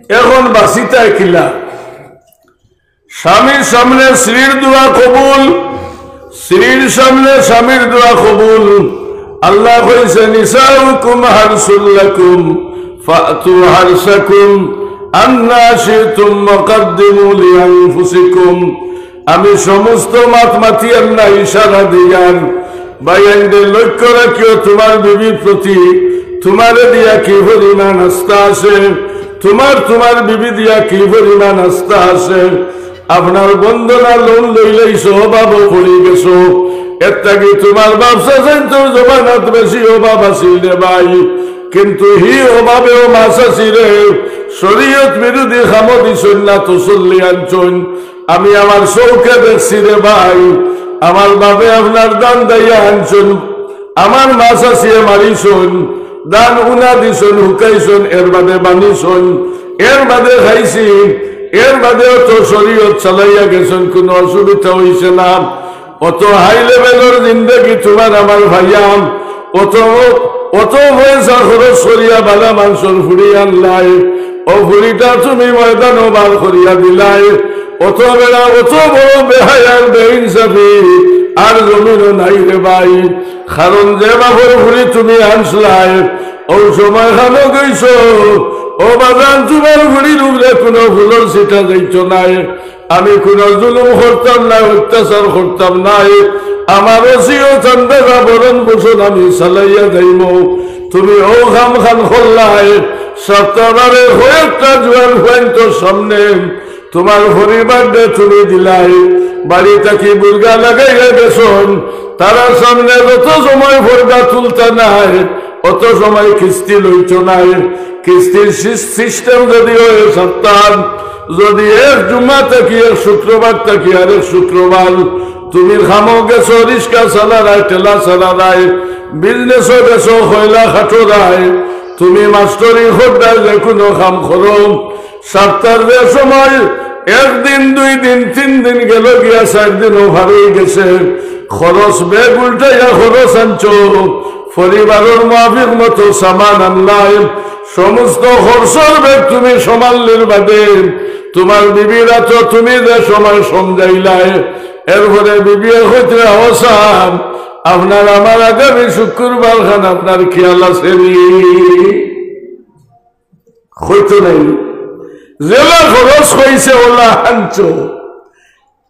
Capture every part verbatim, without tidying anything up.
এখন বাঁচিতায় কিলা? স্বামীর সামনে স্ত্রীর দোয়া কবুল, স্ত্রীর সামনে স্বামীর দোয়া কবুল। আল্লায় কইছে, "নিসাউকুম হারসুল লাকুম ফাতু হারসাকুম আন্না শি'তুম ওয়াকাদ্দিমু লিআনফুসিকুম।" আমি সমস্ত মাত মাতিয়ার না, ইশারা দিয়ার। ভাইয়াইনরে লক্ষ্য রাখিও, তুমার বিবির প্রতি তুমারে দিয়া কি পরিমাণ আস্থা আছে, তুমার তুমার বিবি দিয়া কি পরিমাণ আস্থা আছে। আপনার বন্দনা লোন লইলাইছো, অভাবো পড়ি গেছো। এর থাকি তুমার বাপ চাচাইন্তর জমানাত বেশি অভাব আছিল রে ভাই, কিন্তু হি অভাবেও মা চাচিরে শরীয়ত বিরোধী কামো দিছইন না, তসল্লি আনছইন। আমি আমার চউখে দেখছি রে ভাই, আমার বাপে আপনার ধান দাইয়া আনছইন, আমার মা চাচিয়ে মারিছইন, ধান উনা দিছইন, হুকাইছইন, এর বাদে বানিছইন, এর বাদে খাইছি, এর বাদেও তো শরীয়ত চালাইয়া গেছইন, কুনু অসুবিধা অইছে না। অত হাই লেভেলর জিন্দেগি তুমার আমার ভাইয়াম, অত, অত পয়সা খরচ করিয়া বালা মানষর ফুড়ি আনলায়, অউ ফুড়িটা তুমি ময়দানো বার করিয়া দিলায়, অত বেড়া, অত বড় বেহায়ার বেইনসাফি আর জমিনো নাই রে ভাই। কারণ যে বাপর ফুড়ি তুমি আনছলায়, অউ সময় খানো গেছো, ও বাজান তুমার ফুড়ির উপরে কুনু ফুলর ছিটা যাইতো নায়। আমি কুনু জুলুম করতাম নায়, অত্যাচার করতাম নায়। আমার ওসিয়ত আন্দাজা ভরণ পোষণ আমি চালাইয়া যাইমু। তুমি অউ কাম খান করলায়, সপ্তাহবারে কয়েকটা জুয়ান ফুয়াইন্তর সামনে তুমার পরিবাররে তুমি দিলায়, বাড়ি থাকি বুরকা লাগাইয়া গেছইন, তারার সামনে যত সময় পর্দা তুলতা নায়, অত সময় কিস্তি লইতো নায়। কিস্তির সিস-, সিস্টেম যদি অয় সপ্তাহ, যদি এক জুম্মা থাকি এক শুক্রবার থাকি আরেক শুক্রবার, তুমি কামো গেছো, রিক্সা চালারায়, ঠেলা চালারায়, বিজনেসো গেছো, কয়লা কাটোরায়, তুমি মাস্টরি কররায়, যে কুনু কাম করো, সপ্তাহর যে সময় একদিন, দুই দিন, তিন দিন গেলো গিয়া, চাইর দিনও পার অই গেছে, খরচ ব্যাগ উল্টাইয়া খরচ আনছো, পরিবারর মাফিক মতো সামান আনলায়, সমস্ত খরচর ব্যাগ তুমি সামাললির বাদে তুমার বিবির আতো তুমি যে সময় সমঝাইলায়, এরপরে বিবিয়ে কইতরা, "ও সাব, আপনার আমার আগামী শুক্রবার খান আপনার খেয়াল আছে নি?" কইতো নায় নি। যেলা খরচ অইছে অলা আনছো।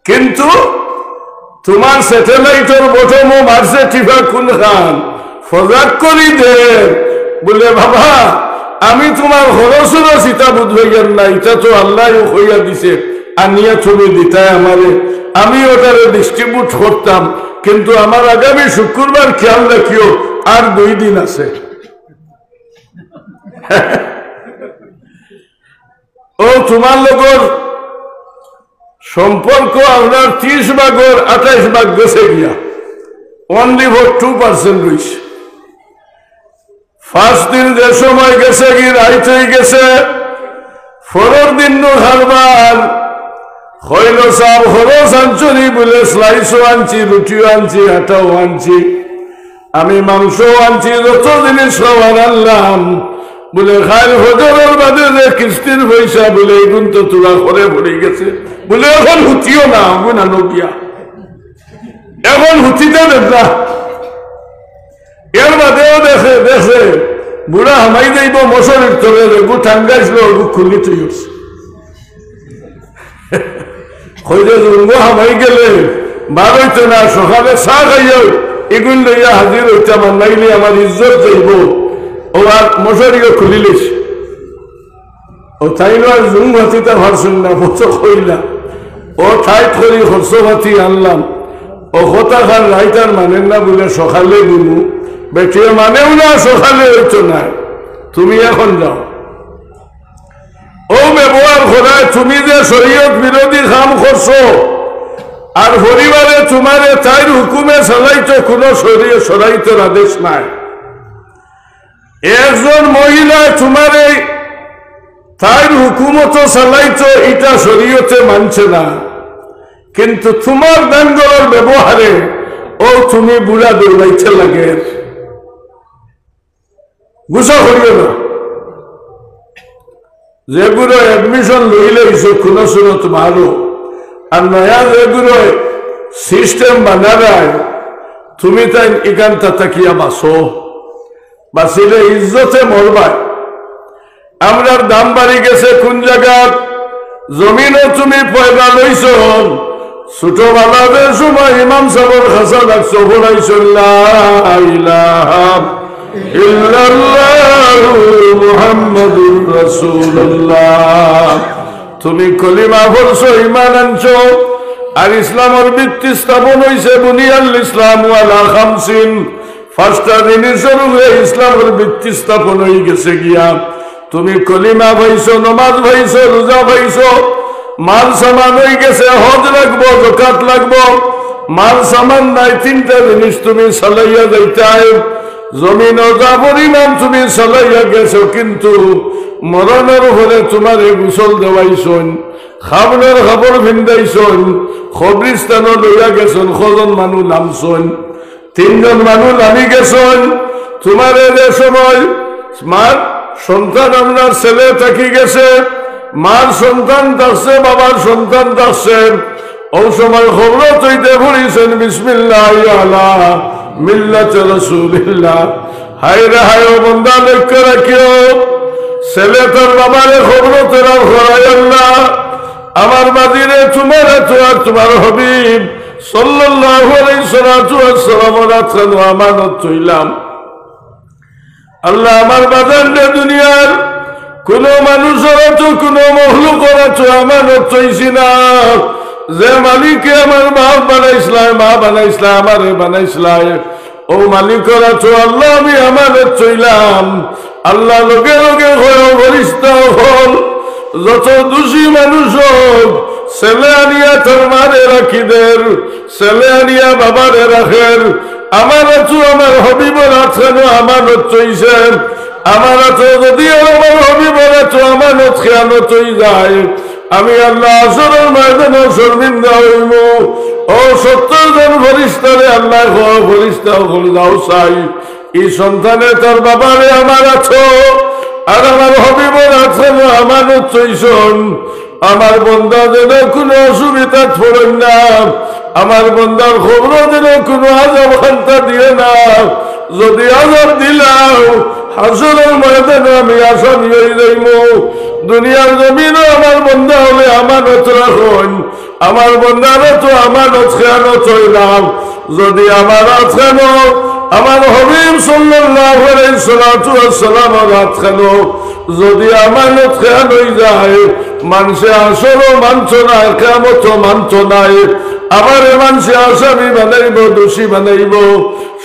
কিন্তু তুমার স্যাটেলাইটর বটমো মারছে টিপা কুনখান? ফজাক করি দে। বুলে, "বাবা, আমি তুমার খরচর চিন্তা বুঝবাইয়ার না, ইটা তো আল্লায়ও কইয়া দিছে, আনিয়া তুমি দিতায় আমারে, আমি ওটারে ডিস্ট্রিবিউট করতাম, কিন্তু আমার আগামী শুক্রবার খেয়াল রাখিও, আর দুই দিন আছে।" ও তুমার লগর সম্পর্ক আপনার ত্রিশ ভাগর আঠাইশ ভাগ গেছে গিয়া, only for two percent রইছে। First দিন যে সময় গেছে গি, রাইত অই গেছে, পরর দিন নু কারবার। কইলো, "সাব, খরচ আনছো নি?" বুলে, "স্লাইসও আনছি, রুটিও আনছি, আটাও আনছি।" আমি মাংস আনছি, যত জিনিস খাওয়ার আনলাম। বুলে, "কাইল ফজরর বাদে যে কিস্তির পয়সা, বুলে, ইগুন তো তুলা করে পড়ি গেছে।" বুলে, "এখন হুতিও না, অগুন আনো গিয়া। এখন হুতিতে দেন না।" এর বাদেও দেখে, দেখে, বুড়া হামাই যাইবো মশারির তলে, এগু টাঙ্গাইছিল, এগু খুলি থই উঠছে। কইলে, "জুঙ্গ হামাই গেলে বার অইতো না, সকালে চা খাইয়াউ ইগুন লইয়া হাজির অইতাম, আর নাইলে আমার ইজ্জত যাইবো।" ও আর মশারিও খুলি লইছে। ও তাইন আর জুম ভাতিতা পারছইন না, মতো কইলা, "ও টাইট করি খরচ পাতি আনলাম, ও কথা খান রাইত আর মানের না, বুলে সকালে দিমু।" বেটিয়ে মানেও না, সকালে অইতো না, তুমি এখন যাও। ও ব্যবহার করায় তুমি যে শরীয়ত বিরোধী কাম করছো, আর পরিবারে তুমারে তাইর হুকুমে চালাইতো, কুনু শরীয়-, শরাইতর আদেশ নাই। একজন মহিলায় তুমারে তাইর হুকুমতো চালাইতো, ইটা শরীয়তে মানছে না, কিন্তু তুমার দাঙ্গলর ব্যবহারে ও তুমি বুড়া দৌড়াইতে লাগে। গুসা করিও না। যেগুরে admission লইলাইছো কুনু সুরত মারো, আর নয়া যেগুরে system বানারায়, তুমি তাইন ইখানতা থাকিয়া বাঁচো, বাঁচিলে ইজ্জতে মরবায়। আমরার দাম বাড়ি গেছে কুন জাগাত? জমিনো তুমি পয়দা লইছো, ছোটবেলাতে সময় ইমাম সাবর খাসা লাগছো, পড়াইছো লা ইলাহা ইল্লাল্লাহু মুহাম্মাদুর রাসূলুল্লাহ। তুমি কলিমা পড়ছো, ইমান আনছো, আর ইসলামর ভিত্তি স্থাপন অইছে, বুনিয়াল ইসলামু আলা খামসিন। পাঁচটা জিনিসর উপরে ইসলামর ভিত্তি স্থাপন অই গেছে গিয়া। তুমি কলিমা পাইছো, নমাজ পাইছো, রোজা পাইছো, মাল সামান অই গেছে, হজ লাগবো, যাকাত লাগবো, মাল সামান নাই, তিনটা জিনিস তুমি চালাইয়া যাইতায়। জমিনো যা পরিমাণ তুমি চালাইয়া গেছো, কিন্তু মরণর পরে তুমারে গোসল দেওয়াইছইন, খাফনর কাপড় ফিন্দাইছইন, কবরিস্তানো লইয়া গেছইন, কয়জন মানুষ লামছইন? তিনজন মানুষ লামি গেছইন। তুমারে যে সময় মার সন্তান, আমরার ছেলে থাকি গেছে, মার সন্তান থাকছে, বাবার সন্তান থাকছে, অউ সময় কবরো তইতে পড়িছইন, বিসমিল্লাহি আলা মিল্লাতি রাসূলিল্লাহ। হায় রে হায়, ও বন্দা, লক্ষ্য রাখিও, ছেলে তার বাবারে কবরো তেরার করাইল না। আমার বাজিরে, তুমারে তো আর তুমার হাবিব সাল্লাল্লাহু আলাইহি সাল্লাতু ওয়াসসালামর আতখানো আমানত থইলাম। আল্লাহ, আমার বাজানরে দুনিয়ার কুনু মানুষর তো, কুনু মখলুকর তো আমানত থইছি না। যে মালিকে আমার বাপ বানাইছলায়, মা বানাইছলায়, আমারে বানাইছলায়, অউ মালিকর তো আল্লাহ আমি আমানত থইলাম। আল্লাহ লগে লগে কয়, ও ফিরিস্তা অকল, যত দোষী মানুষ অউক, ছেলে আনিয়া তার মারে রাখি দের, ছেলে আনিয়া বাবারে রাখের, আমার তো আমার হাবিবর আতখানো আমানত থইছে। আমার তো যদি আর আমার হাবিবর তো আমানত খেয়ানত অই যায়, আমি আল্লাহ হাশরর ময়দানো শর্মিন্দা অইমু। ও সত্তর জন ফিরিস্তারে আল্লায় কয়, ও ফিরিস্তা অকল, যাও চাই, ই সন্তানে তার বাবারে আমার আতো আর আমার হাবিবর আতখানো আমানত থইছইন। আমার বন্দা যেন কুনু অসুবিধাত পড়ইন না, আমার বন্দার কবরো যেন কুনু আজাব খান্তা দিও না। যদি আজাব দিলাও, হাশরর ময়দানো আমি আসামি অই যাইমু। দুনিয়ার জমিনো আমার বন্দা অকলে আমানত রাখইন, আমার বন্দারে তো আমানত খেয়ানত অইলাম। যদি আমার আতখানো, আমার হাবিব সাল্লাল্লাহু আলাইহি সাল্লাতু ওয়াসসালামর আতখানো যদি আমানত খেয়ান অই যায়, মানষে হাশরো মানতো নায়, কিয়ামতো মানতো নায়, আমারে মানষে আসামি বানাইবো, দোষী বানাইবো।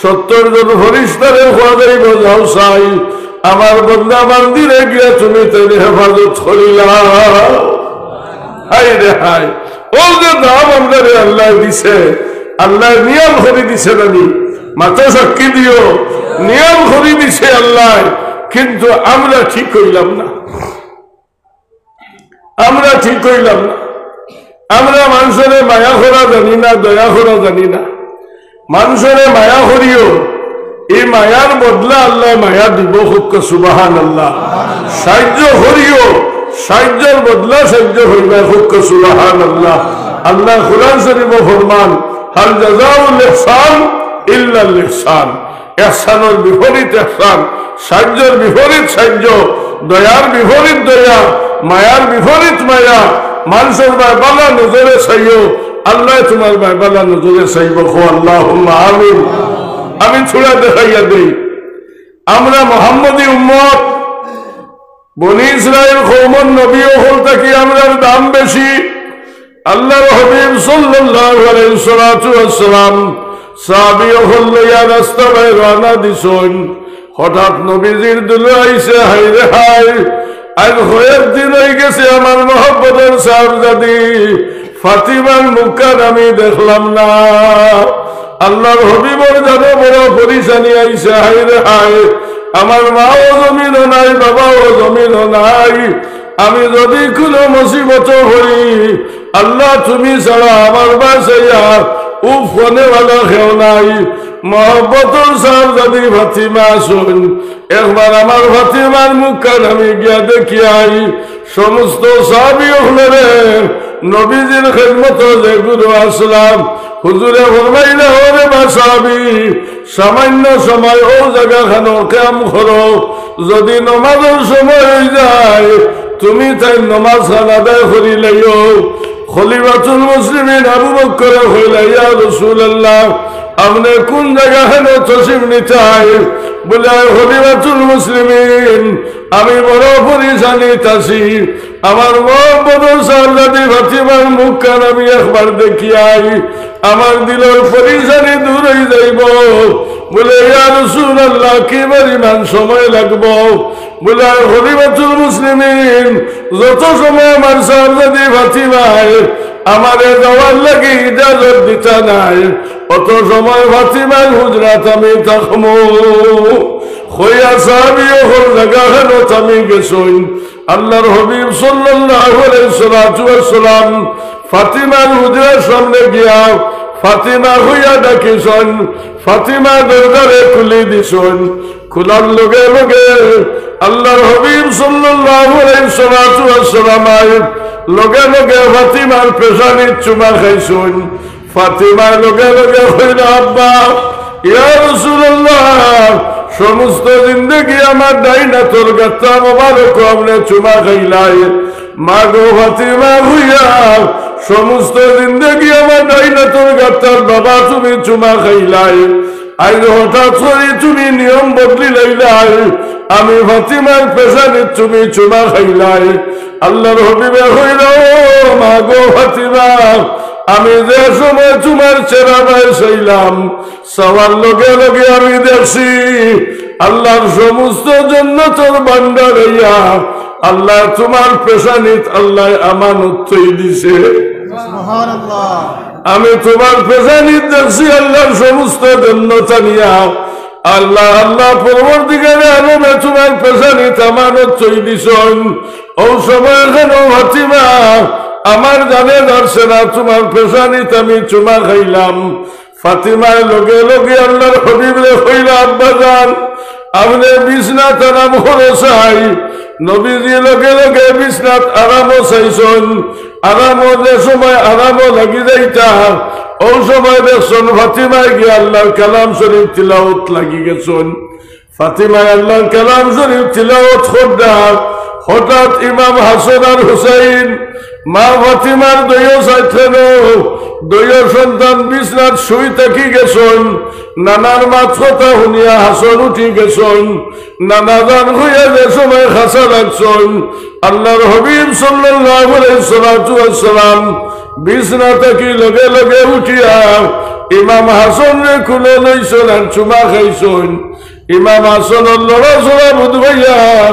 সত্তর জন ফিরিস্তারে কওয়া যাইবো, যাও চাই, আমার বন্দা বান্দিরে গিয়া তুমি তাইন হেফাজত করিলাও। হায় রে হায়, অউ যে দাম আমরারে আল্লায় দিছে, আল্লায় নিয়াম করি দিছে না নি? মাতো সাক্ষী দিও, নিয়াম করি দিছে আল্লায়, কিন্তু আমরা ঠিক অইলাম না, আমরা ঠিক অইলাম না। আমরা মানষরে মায়া করা জানি না, দয়া করা জানি না। মানষরে মায়া করিও, ই মায়ার বদলা আল্লায় মায়া দিবো, কউক্কা সুবহানাল্লাহ। সাইয্য করিও, সাইয্যর বদলা সাইয্য পাইবায়, কউক্কা সুবহানাল্লাহ। আল্লায় কুরআন শরিফো ফরমান, হাল জাযাউল ইহসান ইল্লাল ইহসান। ইহসানর বিপরীত ইহসান, সাইয্যর বিপরীত সাইয্য, দয়ার বিপরীত দয়া, মায়ার বিপরীত মায়া। মানষর বায় ভালা নজরে চাইও, আল্লায় তুমার বায় ভালা নজরে চাইবো। কও আল্লাহুম্মা আমিন। আমি থুড়া দেখাইয়া দেই, আমরা মুহাম্মদী উম্মত, বনি ইসরাইল কওমর নবী অকল থাকি আমরার দাম বেশি। আল্লাহর হাবিব সাল্লাল্লাহু আলাইহি সালাতু ওয়াসসালাম সাহাবী অকল লইয়া রাস্তা বায় রওয়ানা দিছইন। হঠাৎ নবীজির দিলো আইছে, হায় রে হায়, আইজ কয়েক দিন অই গেছে আমার মহব্বতর সাহেবজাদি ফাতিমার মুখখান আমি দেখলাম না। আল্লাহর হাবিবর জানো বড় পেরেশানি আইছে, হায় রে হায়, আমার মাও জমিনো নাই, বাবাও জমিনো নাই। আমি যদি কুনু মুসিবতো পড়ি, আল্লাহ তুমি ছাড়া আমার বায় চাইয়া উফ করনেওয়ালা কেউ নাই। মহব্বতর সাহেবজাদি ফাতিমা আছইন, একবার আমার ফাতিমার মুখখান আমি গিয়া দেখিয়া আই। সমস্ত সাহাবী অকলরে নবীজির খেদমতো যেগুইন আছলা, হুজুরে ফরমাইলা, "ওরে বা সাহাবী, সামান্য সময় অউ জাগাখানো কিয়াম করো, যুদি নমাজর সময় অইযায়, তুমি তাইন নমাজখান আদায় করিলাইও।" খলিফাতুল মুসলিমিন আবু বকরে কইলা, "ইয়া রাসূলুল্লাহ, আপনে কুন জাগাখানো তশরিফ নিতায়?" বলে, "আয় খলিফাতুল মুসলিমিন, আমি বড় পেরেশানিত আছি, আমার মহব্বতর সাহেবজাদি ফাতিমার মুখখান আমি একবার দেখিয়াই, আমার দিলর পেরেশানি দূর অইযাইবো।" বলে, "ইয়া রাসূলুল্লাহ, কি পরিমাণ সময় লাগবো?" বলে, "আয় খলিফাতুল মুসলিমিন, যত সময় আমার সাহেবজাদি ফাতিমায় আমারে যাওয়ার লাগি ইজাজত দিতা নায়, অত সময় ফাতিমার হুজরাত আমি থাকমু।" কইয়া সাহাবী অকল জাগাখানো থামি গেছইন। আল্লাহর হাবিব সাল্লাল্লাহু আলাইহি সাল্লাতু ওয়াসসালাম ফাতিমার হুজরার সামনে গিয়া ফাতিমা কইয়া ডাকিছইন, ফাতিমা দরজারে খুলি দিছইন। খুলার লগে লগে আল্লাহর হাবিব সাল্লাল্লাহু আলাইহি সাল্লাতু ওয়াসসালাম আইয়া লগে লগে ফাতিমার পেশানিত চুমা খাইছইন। ফাতিমায় লগে লগে কইলা, "আব্বা, ইয়া রাসূলুল্লাহ, সমস্ত জিন্দেগি আমার ডাইন আতর গাত্তা মোবারক আপনে চুমা খাইলায়।" "মা গো ফাতিমা," কইয়া, "সমস্ত জিন্দেগি আমার ডাইন আতর গাত্তার বাবা তুমি চুমা খাইলায়, আইজ হঠাৎ করি তুমি নিয়ম বদলি লাইলায়, আমি ফাতিমার পেশানিত তুমি চুমা খাইলায়।" আল্লাহর হাবিবে কইলা, "ও মা গো ফাতিমা, আমি যে সময় তুমার চেহারা চাইলাম, চাওয়ার লগে লগে আমি দেখছি আল্লাহর সমস্ত জন্নতর ভান্ডার অইয়া আল্লাহ তুমার পেশানিত আল্লাহ আমানত থই দিছে।" সুবহানাল্লাহ। "আমি তুমার পেশানিত দেখছি আল্লাহর সমস্ত জন্নত আনিয়া আল্লাহ, আল্লাহ পরওয়ারদিগারে আলমে তুমার পেশানিত আমানত থই দিছইন। অউ সময় কেন ফাতিমা, আমার জানে যাচ্ছে না, তুমার পেশানিত আমি চুমা খাইলাম।" ফাতিমায় লগে লগে আল্লাহর হাবিবরে কইলা, "আব্বাজান, আপনে বিছনাত আরাম করো চাই।" নবীজি লগে লগে বিছনাত আরামও চাইছইন। আরামও যে সময় আরামও লাগি যাইতা, অউ সময় দেখছইন ফাতিমায় গিয়া আল্লাহর কালাম শরীফ তিলাওত লাগি গেছইন। ফাতিমায় আল্লাহর কালাম শরীফ তিলাওত কররা, হঠাৎ ইমাম হাসান আর হুসাইন, মা ফাতিমার দুইও ছাত্র, দুইও সন্তান বিছনাত শুই থাকি গেছইন। নানার মাত কথা হুনিয়া হাসান উঠি গেছইন। নানা জান কইয়া যে সময় খাসা লাগছইন, আল্লাহর হাবিব সাল্লাল্লাহু আলাইহি সাল্লাতু ওয়াসসালাম বিছনা থাকি লগে লগে উঠিয়া ইমাম হাসানরে কুলো লইছইন আর চুমা খাইছইন। ইমাম হাসানর লড়াচড়া বুধ পাইয়া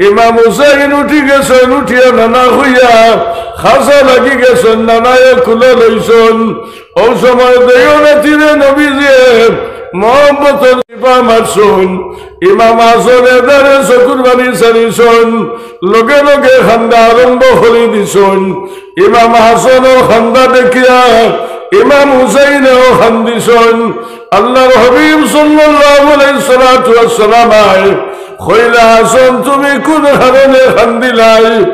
ইমাম হুসাইন উঠি গেছইন, উঠিয়া নানা কইয়া খাসা লাগি গেছইন, নানায় কুলো লইছইন। অউ সময় দুইও নাতিরে নবীজিয়ে মহব্বতর চিপা মারছইন। ইমাম হাসানে দারে চকুর পানি ছাড়িছইন, লগে লগে কান্দা আরম্ভ করি দিছইন। ইমাম হাসানর কান্দা দেখিয়া ইমাম হুসাইনেও কান্দিছইন। আল্লাহর হাবিব সাল্লাল্লাহু আলাইহি সাল্লাতু ওয়াসসালাম আয় কইলা, "হাসান, তুমি কুন কারণে কান্দিলায়?"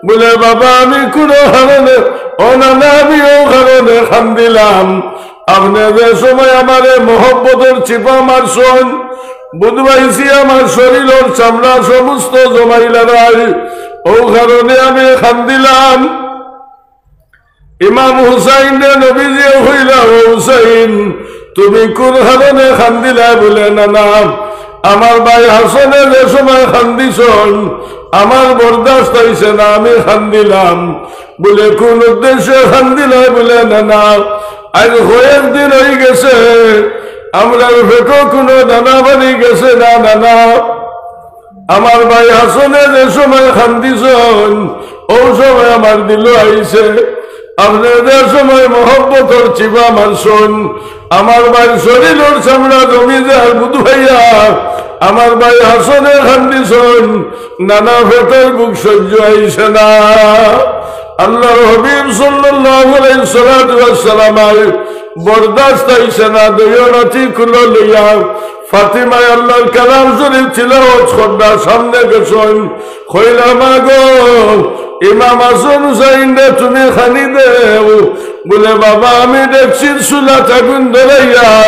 বলে, "বাবা, আমি কুনো কারণে, ও নানা, আমি অউ কারণে কান্দিলাম। আপনে যে সময় আমারে মহব্বতর চিপা মারছইন, বুধ পাইছি আমার শরীলর চামড়া সমস্ত জমাইলাইলায়, অউ কারণে আমি কান্দিলাম।" ইমাম হুসাইনরে নবীজিয়ে কইলা, "ও হুসাইন, তুমি কুন কারণে কান্দিলায়?" বলে, "নানা, আমার ভাই হাসানে যে সময় কান্দিছইন, আমার বরদাস্ত অইছে না, আমি কান্দিলাম।" বলে, "কুন উদ্দেশ্যে কান্দিলায়?" বলে, "নানা, আইজ কয়েকদিন অইগেছে, আমরার পেটো কুনো দানা পানি গেছে না, নানা।" আমার ভাই হাসানে যে সময় কান্দিছইন, অউ সময় আমার দিলো আইছে। আপনে যে সময় মহব্বতর চিপা মারছইন, আমার ভাইর শরীলর চামড়া জমি যার বুধ পাইয়া আমার ভাই হাসানে কান্দিছইন, নানা পেটর ভুক সইজ্য অইছে না। আল্লাহর হাবিব সাল্লাল্লাহু আলাইহি সাল্লাতু ওয়াসসালাম আয় বরদাস্ত অইছে না, দুইও নাতি কুলো লইয়া ফাতিমায় আল্লাহর কালাম শরীফ তিলাওয়াত কররা সামনে গেছইন, কইলা, "মা গো, ইমাম হাসান হুসাইনরে তুমি খানি দেও।" বলে, "বাবা, আমি ডেকচির চুলাত আগুন ধরাইয়া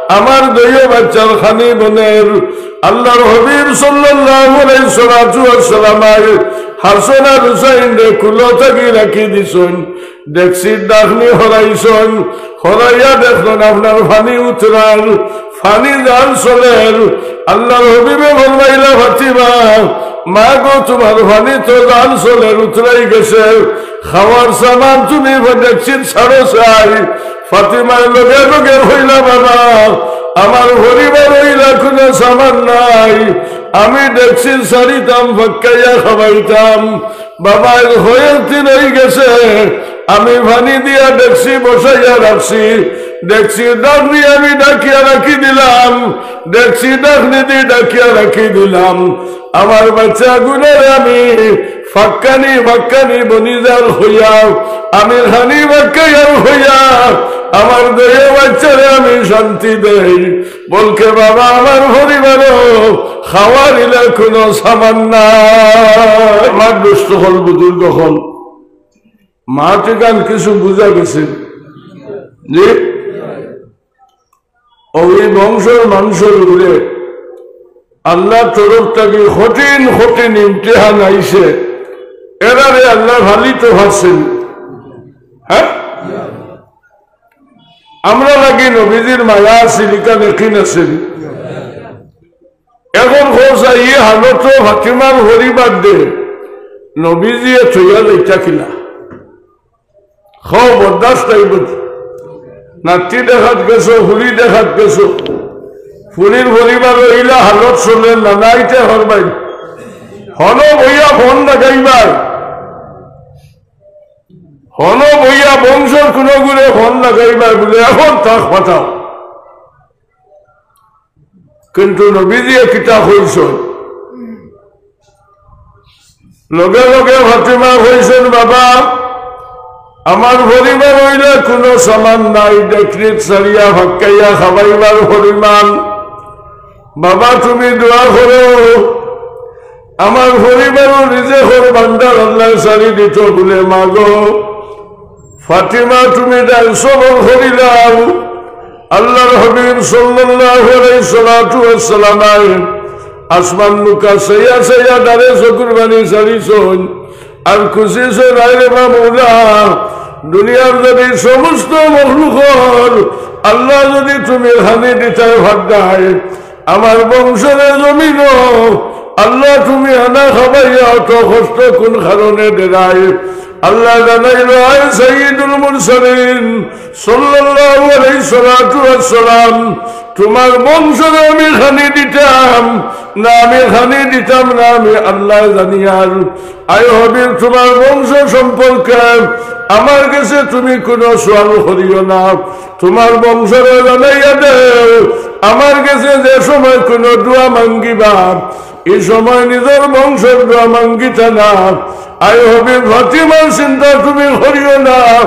আমার দুইও বাইচ্চার খানি বনের।" আল্লাহর হাবিব সাল্লাল্লাহু আলাইহি সাল্লাতু ওয়াসসালাম আই হাসান আর হুসাইনরে কুলো থাকি রাখি দিছইন। ডেকচির ঢাকনি হরাইছইন, হরাইয়া দেখইন আপনার পানি উতরার, পানি জাল চলের। আল্লাহর হাবিবে ফরমাইলা, "ফাতিমা, মা গো, তুমার পানি তো জাল চলের, উতরাই গেছে, খাওয়ার সামান তুমি ডেকচির ছাড়ো চাই।" ফাতিমায় লগে লগে কইলা, "বাবা, আমার পরিবার অইলা কুনু সামান নাই, আমি ডেকচির ছাড়িতাম, ফাক্কাইয়া খাবাইতাম।" বাবা, এর কয়েক দিন অই গেছে, আমি পানি দিয়া ডেকচি বসাইয়া রাখছি, ডেকচির ঢাকনি আমি ঢাকিয়া রাখি দিলাম, ডেকচির ঢাকনি দি ঢাকিয়া রাখি দিলাম। আমার বাইচ্চাগুনরে আমি ফাক্কানি ফাক্কানি বনিজার কইয়া, আমি খানি ফাক্কাইয়ার কইয়া, আমার দুইও বাইচ্চারে আমি শান্তি দেই। বলকে, "বাবা, আমার পরিবারও খাওয়ার ইলা কুনু সামান নাই।" আমার দোস্ত অকল, বুজুর্গ অকল, মাত ইখান কিছু বুজা গেছে? জি? অউ বংশর মানষর উপরে আল্লাহর তরফ থাকি কঠিন কঠিন ইমতিহান আইছে, এরারে আল্লায় ফালিতো পারছইন। হ্যাঁ? আমরার লাগি নবীজির মায়া আছিল, ইখান একিন আছিল। এখন কও চাই, ই হালতো ফাতিমার পরিবার দে নবীজিয়ে থইয়া যাইতা কিলা? কও, বরদাস্ত অইবো? নাতি দেখাত গেছো, ফুড়ি দেখাত গেছো, ফুড়ির পরিবারও ইলা হালত চলে না, নাইতে হরবাই। হনো বইয়া ফোন লাগাইবায়, হনো বইয়া বংশর কুনুগুরে ফোন লাগাইবায় বুলে, "এখন তাক পাঠাও।" কিন্তু নবীজিয়ে কিতা কইছইন? লগে লগে ফাতিমা কইছইন, "বাবা, আমার পরিবার অইলে কুনু সামান নাই, ডেকচিত ছাড়িয়া ফাক্কাইয়া খাবাইবার পরিমাণ। বাবা, তুমি দোয়া করো, আমার পরিবারর রিজেকর ভান্ডার আল্লায় ছাড়ি দিতো বুলে।" মা গো, ফাতিমা, তুমি দায় সবর করিলাও। আল্লাহর হাবিব সাল্লাল্লাহু আলাইহি সালাতু ওয়াসসালাম আইন আসমান মুখা চাইয়া চাইয়া দারে চকুর পানি ছাড়িছইন। আর খুশি সে রায় রে বা মৌলা, দুনিয়ার যদি সমস্ত মখলুকর আল্লাহ যদি তুমি খানি দিতায় পারতায়, আমার বংশরে জমিনো আল্লাহ তুমি আনা খাবাইয়া অত কষ্ট কুন কারণে দেরায়? আল্লায় জানাইলো, আয় সাইয়্যিদুল মুরসালিন সাল্লাল্লাহু আলাইহি সালাতু ওয়াসসালাম, তুমার বংশরে আমি খানি দিতাম না, আমি খানি দিতাম না, আমি আল্লায় জানিয়ার। আয় হাবিব, তুমার বংশ সম্পর্কে আমার গেছে তুমি কুনু সওয়াল করিও না, তুমার বংশরে জানাইয়া দেও, আমার গেছে যে সময় কুনু দোয়া মাঙ্গিবা, ই সময় নিজর বংশর দোয়া মাঙ্গিতা না। আয় হাবিব, ফাতিমার চিন্তা তুমি করিও না,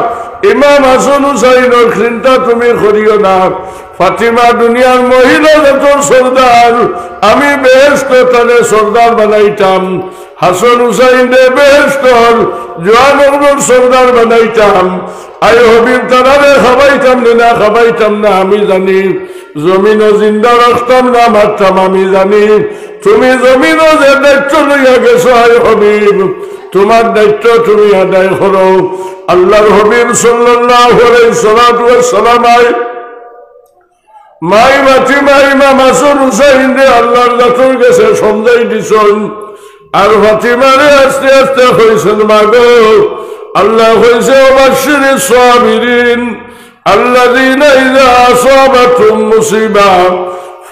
ইমাম হাসান হুসাইনর চিন্তা তুমি করিও না। ফাতিমা দুনিয়ার মহিলা জাতর সর্দার, আমি বেহেশতো তারে সর্দার বানাইতাম। হাসান হুসাইনরে বেহেশতর জোয়ান অকলর সর্দার বানাইতাম। আয় হাবিব, তারারে খাবাইতাম নি না খাবাইতাম না আমি জানি, জমিনো জিন্দা রাখতাম না মারতাম আমি জানি। তুমি জমিনো যে দায়িত্ব লইয়া গেছো আয় হাবিব, তুমার দায়িত্ব তুমি আদায় করো। আল্লাহর হাবিব সাল্লাল্লাহু আলাইহি সালাতু ওয়াসসালাম আই মাই ফাতিমা ইমাম হাসান হুসাইনরে আল্লাহর জাতর গেছে সমঝাই দিছইন। আর ফাতিমারে আস্তে আস্তে কইছইন, মা গো, আল্লায় কইছে, ওয়াবাশশিরিস সাবিরিন আল্লাযীনা ইযা আসাবাতহুম মুসিবা।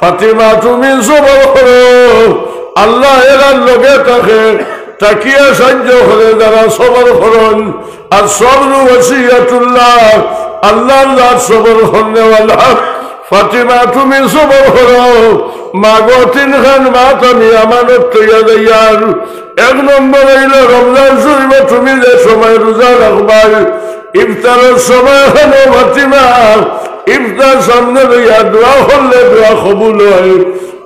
ফাতিমা, তুমি সবর করো, আল্লাহ এরার লগে থাকে, থাকিয়া সাহায্য করে যারা সবর করইন। আর সবরু ওয়াসিয়াতুল্লাহ, আল্লাহর জাত সবর করনেওয়ালা। ফাতিমা, তুমি সবর করো। মা গো, তিনখান মাত আমি আমানত থইয়া যাইয়ার। এক নম্বর অইলো রমজান শরীফো তুমি যে সময় রোজা রাখবায়, ইফতারর সময় খানো ফাতিমা, ইফতার সামনে লইয়া দোয়া করলে দোয়া কবুল অয়।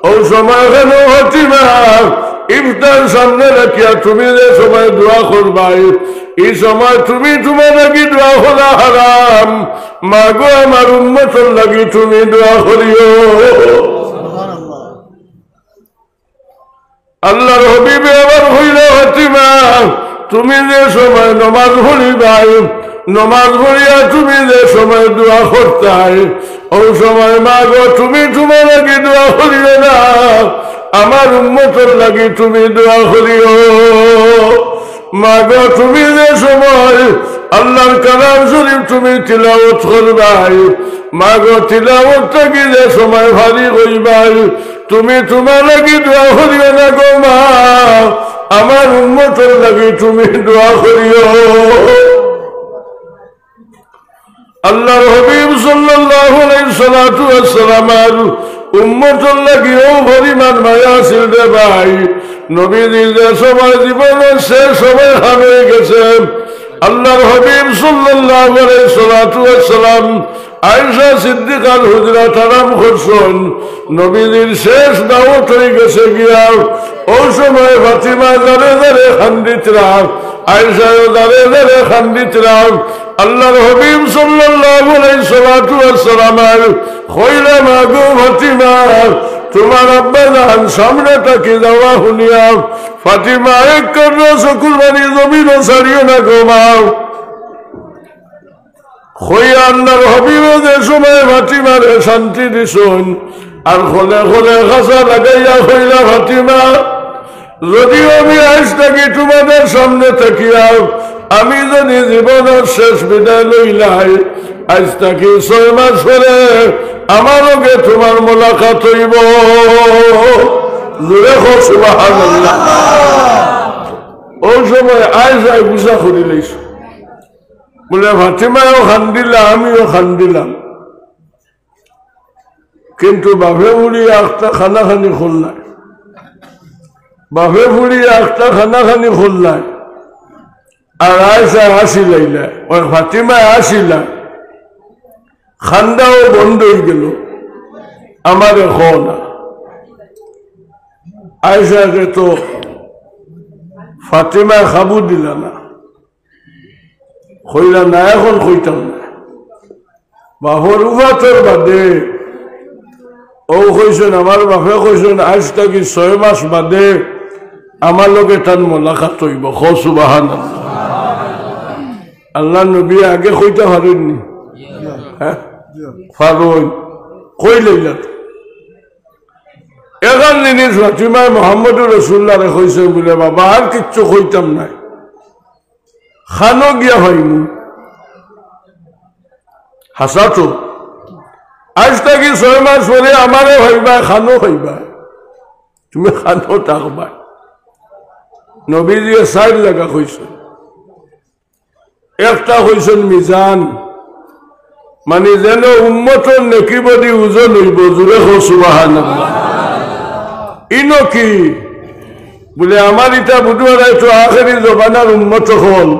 অউ সময় কেনে ফাতিমা, ইফতার সামনে রাখিয়া তুমি যে সময় দোয়া করবায়, ই সময় তুমি তুমার লাগি দোয়া করা হারাম। মাগো, আমার উম্মতর লাগি তুমি দোয়া করিও। আল্লার হাবিবে আবার কইলা, ফাতিমা, তুমি যে সময় নমাজ পড়িবায়, নমাজ পড়িয়া তুমি যে সময় দোয়া করতায়, অউ সময় মাগো, তুমি তুমার লাগি দোয়া করিও না, আমার উম্মতর লাগি তুমি দোয়া করিও। মাগো, তুমি যে সময় আল্লার কালাম শরীফ তুমি তিলাওয়াত করবায়, মাগো, তিলাওয়াত থাকি যে সময় ফারিগ অইবায়, তুমি তুমার লাগি দোয়া করিও না গো মা, আমার উম্মতর লাগি তুমি দোয়া করিও। আল্লার হাবিব সাল্লাল্লাহু আলাইহি সালাতু ওয়াসসালামর উম্মতর লাগি অউ পরিমাণ মায়া আছিল রে ভাই। নবীজির যে সময়, জীবনর শেষ সময় খান অইগেছে, আল্লার হাবিব সাল্লাল্লাহু আলাইহি সালাতু ওয়াসসালাম আয়েশা সিদ্দিকার হুজরাত আরাম করছইন। নবীজির শেষ দাওয়াত অইগেছে গিয়া। অউ সময় ফাতিমা জারে জারে কান্দিতরা, আয়েশাও জারে জারে কান্দিতরা। আল্লার হাবিব সাল্লাল্লাহু আলাইহি সালাতু ওয়াসসালামর কইলা, মাগো ফাতিমা, তুমার আব্বাজান সামনে থাকি যাওয়া হুনিয়া ফাতিমা এক কান্না চকুর পানি জমিনো ছাড়িও না গো মা। কইয়া আল্লার হাবিবে যে সময় ফাতিমারে শান্তি দিছইন, আর খলে খলে খাসা লাগাইয়া কইলা, ফাতিমা, যদিও আমি আইজ থাকি তুমার সামনে থাকিয়া, আমি যুদি জীবনর শেষ বিদায় লইলাই, আইজ থাকি ছয় মাস পরে আমার লগে তুমার মোলাকাত অইবো। জোরে কও সুবহানাল্লাহ। অউ সময় আয়েশায় গুছা করিলাইছইন। বুলে, ফাতিমায়ও কান্দিলা, আমিও কান্দিলাম। কিন্তু বাপে ফুড়ি একটা কানাকানি করলায়, বাপে ফুড়ি একটা কানাকানি করলায়। আর আয়েশা হাসিলাইলা, অউ ফাতিমা হাসিলা, কান্দাও বন্ধ অইগেলো। আমারে কও না। আয়েশারে তো ফাতিমায় কাবু দিলা না। কইলা না, অখন কইতাম না। বাপর উফাতর বাদে অউ কইছইন, আমার বাপে কইছইন, আইজ থাকি ছয় মাস বাদে আমার লগে তান মোলাকাত অইবো। কও সুবহানাল্লাহ। আল্লার নবীয়ে আগে কইতা পারইন নি? হ্যাঁ? পারইন। কইলাইলা তো। অখান জিনিস ফাতিমায় মুহাম্মদুর রাসুলুল্লাহরে কইছইন বুলে, বাবা, আর কিচ্ছু কইতাম নায়। কানো গিয়া পাইমু। হাছা তো। আইজ থাকি ছয় মাস পরে আমারে পাইবায়, কানো পাইবায়। তুমি কানো থাকবায়। নবীজিয়ে চাইর জাগা কইছইন। একটা কইছইন মিজান, মানি যেন উম্মতর নেকি বদি ওজন অইবো, জোরে কও সুবহানাল্লাহ। ইনো কি? বুলে, আমার ইতা বুধবারায় তো আখেরি জমানার উম্মত অকল,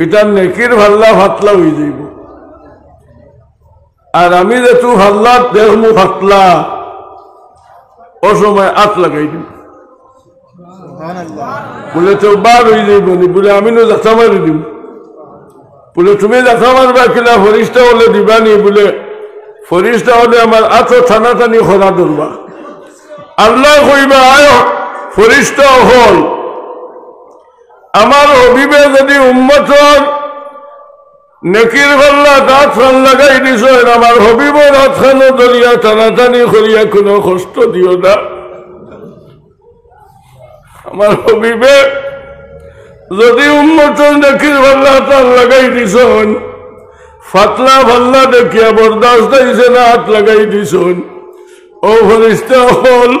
ইতার নেকির পাল্লা পাতলা অইযাইবো। আর আমি যেতু পাল্লাত দেখমু পাতলা, অউ সময় আত লাগাই দিমু। বুলে, তে বার অইযাইবো নি? বুলে, আমি নু জাতা মারি দিমু। বুলে, তুমি জাতা মারবায় কিলা? ফিরিস্তা অকলে দিবা নি? বুলে, ফিরিস্তা অকলে আমার আতো টানাটানি করা ধরবা। আল্লায় কইবা, আয় ফিরিস্তা অকল, আমার হাবিবে যুদি উম্মতর নেকির পাল্লাত আতখান লাগাই দিছইন, আমার হাবিবর আতখানো ধরিয়া টানাটানি করিয়া কুনু কষ্ট দিও না। আমার হাবিবে যুদি উম্মতর নেকির পাল্লাত আত লাগাই দিছইন, পাতলা পাল্লা দেখিয়া বরদাস্ত অইছে না, আত লাগাই দিছইন। অউ ফিরিস্তা অকল,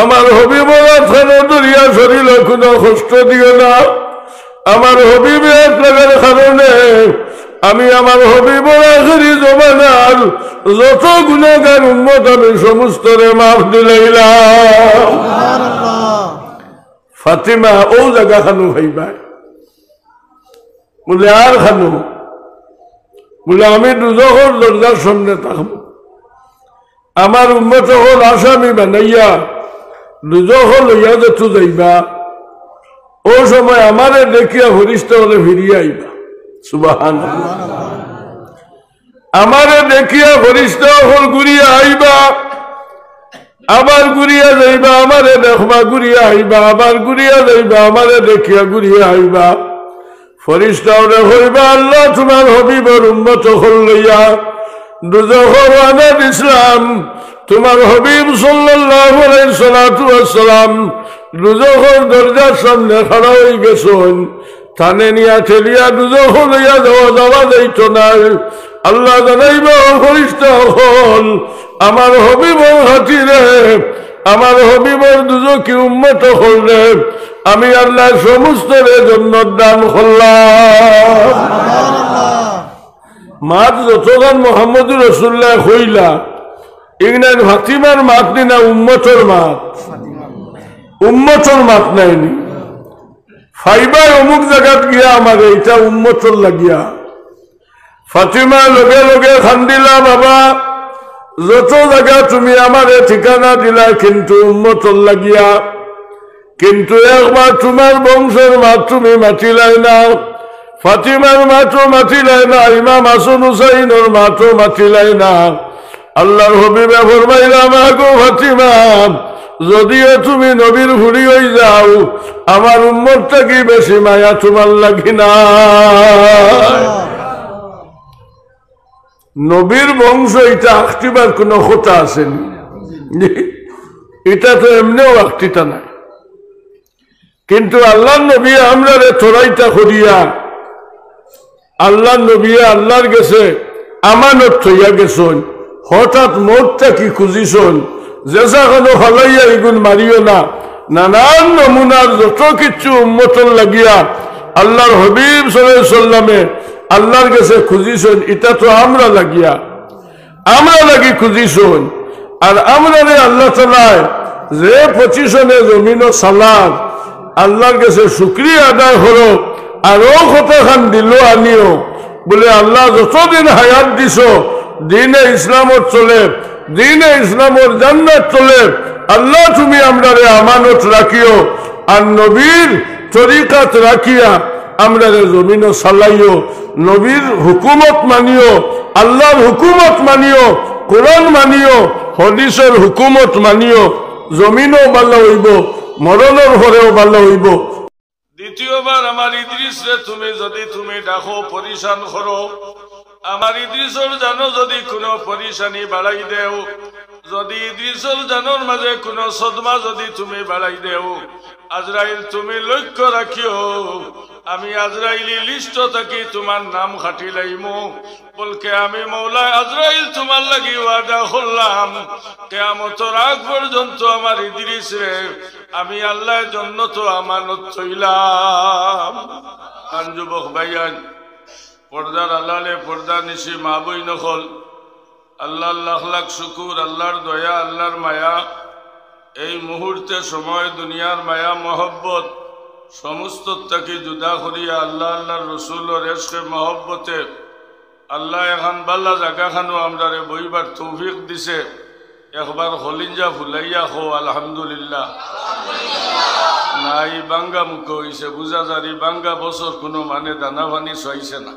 আমার হাবিবর আতখানো ধরিয়া শরীলো কুনু কষ্ট দিও না। আমার হাবিবে আত লাগার কারণে আমি আমার হাবিবর আখেরি জমানার যত গুনাগার উম্মত আমি সমস্তরে মাফ দিলাইলাম। ফাতিমা অউ জাগা খানো পাইবায়। বুলে, আর খানো? বুলে, "আমি দুজখর দরজার সামনে থাকমু।" আমার উম্মত অকল আসামি বানাইয়া দুজখো লইয়া যেতো যাইবা, অউ সময় আমারে দেখিয়া ফিরিস্তা অকলে ফিরিয়া আইবা। সুবহানাল্লাহ। আমারে দেখিয়া ফিরিস্তা অকল ঘুরিয়া আইবা, আবার ঘুরিয়া যাইবা, আমারে দেখবা, ঘুরিয়া আইবা, আবার ঘুরিয়া যাইবা, আমারে দেখিয়া ঘুরিয়া আইবা। ফিরিস্তা অকলে কইবা, "আল্লাহ, তুমার হাবিবর উম্মত অকল লইয়া দুজখো রওয়ানা দিছলাম, তুমার হাবিব সাল্লাল্লাহু আলাইহিস সালাতু ওয়াস সালাম দুজখর দরজার সামনে খাড়া অইগেছইন, তানে নিয়া ঠেলিয়া দুজখো লইয়া যাওয়া, যাওয়া যাইতো নায়।" আল্লায় জানাইবা, "ও ফিরিস্তা অকল, আমার হাবিবর খাতিরে, আমার হাবিবর দুজখি উম্মত অকলরে আমি আল্লায় সমস্তরে জান্নাত দান করলাম।" মাত যতখান মুহাম্মদুর রাসূলুল্লায় কইলা, ইগুইন ফাতিমার মাত নি না উম্মতর মাত? উম্মতর মাত নায় নি? পাইবায় অমুক জাগাত গিয়া আমারে, ইটা উম্মতর লাগিয়া। ফাতিমা লগে লগে কান্দিলা, "বাবা, যত জাগা তুমি আমারে ঠিকানা দিলা, কিন্তু উম্মতর লাগিয়া, কিন্তু একবার তুমার বংশর মাত তুমি মাতিলায় না, ফাতিমার মাতও মাতিলায় না, ইমাম হাসান হুসাইনর মাতও মাতিলায় না।" আল্লাহর হাবিবে ফরমাইলা, "মা গো ফাতিমা, যদিও তুমি নবীর ফুড়ি অইযাও, আমার উম্মত থাকি বেশি মায়া তুমার লাগি না।" নবীর বংশ ইটা আখটিবার কুনু কথা আছে নি? ইটা তো এমনেও আখটিতা নায়। কিন্তু আল্লাহর নবী আমরারে থরাইতা করিয়া, আল্লাহর নবী আল্লাহর গেছে আমানত থইয়া গেছইন, হঠাৎ মউত থাকি খুজিছইন, যেছা খানো ফালাইয়া ইগুন মারিও না, নানান নমুনার যত কিচ্ছু উম্মতর লাগিয়া আল্লাহর হাবিব সাল্লাল্লাহু আলাইহি সাল্লামে আল্লাহর গেছে খুজিছইন, ইটা তো আমরা লাগিয়া, আমরা লাগি খুজিছইন। আর আমরারে আল্লাহ তাআলায় যে পজিশনে জমিনো চালার, আল্লাহর গেছে শুকরিয়া আদায় করো। আর অউ কথাখান দিলো আনিও, বুলে, "আল্লাহ যতদিন হায়াত দিছো, দ্বীনে ইসলামর তলে, দ্বীনে ইসলামর ঝান্ডার তলে, আল্লাহ তুমি আমরারে আমানত রাখিও।" আর নবীর তরিকাত রাখিয়া আমরারে জমিনো চালাইও, নবীর হুকুমত মানিও, আল্লাহর হুকুমত মানিও, কোরআন মানিও, হাদিসর হুকুমত মানিও, জমিনও ভালা অইবো, মরণর পরেও ভালা অইবো। দ্বিতীয়বার আমার ইদ্রিসরে তুমি যুদি তুমি ডাকো, পরেশান করো, আমার ইদ্রিসর জানো যুদি কুনু পরেশানি বাড়াই দেও, যুদি ইদ্রিসর জানর মাঝে কুনু সদমা যুদি তুমি বাড়াই দেও, আজরাইল তুমি লক্ষ্য রাখিও, আমি আজরাইলি লিস্ট থাকি তুমার নাম কাটিলাইমু। বলকে আমি মওলা আজরাইল তুমার লাগি ওয়াদা করলাম, কিয়ামতর আগ পর্যন্ত আমার ইদ্রিসরে আমি আল্লায় জন্নতো আমানত থইলাম। আন যুবক ভাইয়াইন, পর্দার আড়ালে পর্দানিশি মা বইন অকল, আল্লাহর লাখ লাখ শুকুর, আল্লাহর দয়া, আল্লাহর মায়া। এই মুহূর্তে সময়, দুনিয়ার মায়া মহব্বত সমস্ত থাকি জুদা করিয়া আল্লাহ, আল্লাহর রসুলর এশকে মহব্বতে আল্লাহ এখান বালা জাগাখানো আমরারে বইবার তৌফিক দিছে। একবার কলিঞ্জা ফুলাইয়া কও, "আলহামদুলিল্লাহ।" না, ই বাঙ্গা মুখে অইছে, বুঝা যার ই বাঙ্গা বছর কুনু মানে দানা পানি চাইছে না।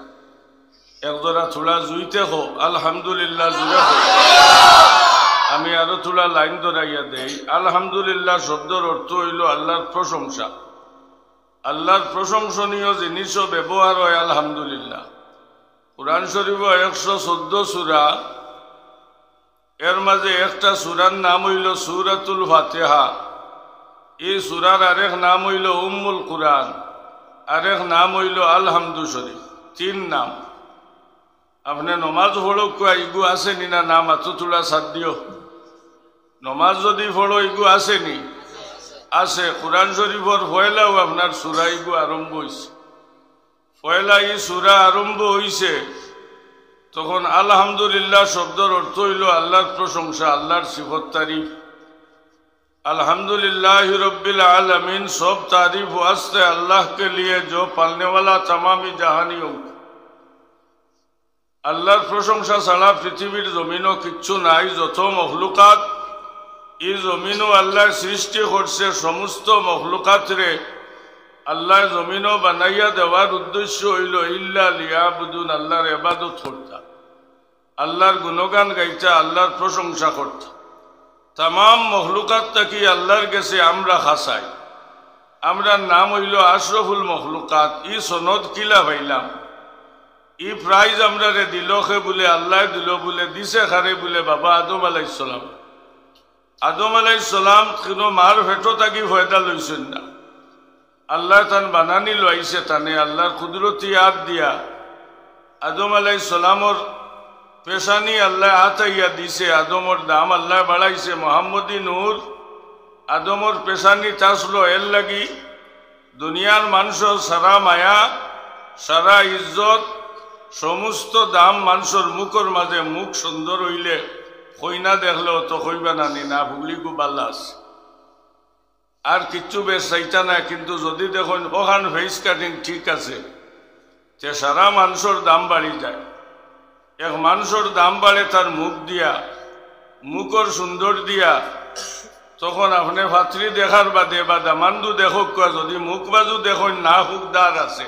একজরা থুড়া জুইতে কও, "আলহামদুলিল্লাহ," জুরে কও। আমি আরো থুড়া লাইন ধরাইয়া দেই। আলহামদুলিল্লাহ শব্দর অর্থ অইলো আল্লাহর প্রশংসা। আল্লাহর প্রশংসনীয় জিনিসও ব্যবহার হয় আলহামদুলিল্লাহ। কোরআন শরীফো একশো চৌদ্দ সূরা, এর মাঝে একটা সূরার নাম অইলো সূরাতুল ফাতিহা। ই সূরার আরেক নাম অইলো উম্মুল কুরআন, আরেক নাম অইলো আলহামদু শরীফ। তিন নাম। আপনে নমাজ পড়উক্কা, ইগু আছে নি না? নাম আতো থুড়া ছাড় দিও। নমাজ যুদি পড়ো, ইগু আছে নি? আছে। কোরআন শরীফর পয়লাউ আপনার সূরা ইগু আরম্ভ অইছে। পয়লা ই সূরা আরম্ভ অইছে, তখন আলহামদুলিল্লাহ শব্দর অর্থ অইলো আল্লাহর প্রশংসা, আল্লাহর সিফত তারিফ। الحمد لله رب العالمين، সব তারিফ ওয়াস্তে আল্লাহ কে লিয়ে, জো পালনে ওয়ালা তামামি জাহানিয়ো। আল্লাহর প্রশংসা ছাড়া পৃথিবীর জমিনো কিচ্ছু নাই। যত মখলুকাত, ই জমিনো আল্লায় সৃষ্টি করছে, সমস্ত মখলুকাতরে আল্লায় জমিনো বানাইয়া দেওয়ার উদ্দেশ্য অইলো ইল্লা লিয়াবুদুন, আল্লাহর ইবাদত করতা, আল্লাহর গুণগান গাইতা, আল্লাহর প্রশংসা করতা। তামাম মখলুকাত থাকি আল্লাহর গেছে আমরা খাছাই। আমরার নাম অইলো আশরাফুল মখলুকাত। ই সনদ কিলা পাইলাম? ই prize আমরারে দিলো কে বুলে? আল্লায় দিলো বুলে। দিছে কারে বুলে? বাবা আদম আলাইহিস সালাম। আদম আলাইহিস সালাম কুনু মার পেটো থাকি পয়দা লইছইন না। আল্লায় তান বানানি লইছে তানে, আল্লাহর কুদরতি আত দিয়া। আদম আলাইহিস সালামর পেশানি আল্লায় আত আইয়া দিছে, আদমর দাম আল্লায় বাড়াইছে। মোহাম্মদী নূর আদমর পেশানিত আছলো, এরলাগি দুনিয়ার মানষর সারা মায়া, সারা ইজ্জত, সমস্ত দাম মানষর মুখর মাঝে। মুখ সুন্দর অইলে কইনা দেখলে অত কইবা না নি, না ফুগড়ি গু বালা আছে। আর কিচ্ছু বেশ চাইতা না, কিন্তু যদি দেখইন অখান face cutting ঠিক আছে, তে সারা মানষর দাম বাড়ি যায়। এক মানষর দাম বাড়ে তার মুখ দিয়া, মুখর সুন্দর দিয়া। তখন আপনে ফাতরি দেখার বাদে বা দামান্দু দেখউক্কা, যদি মুখ বাজু দেখইন না হুকদার আছে,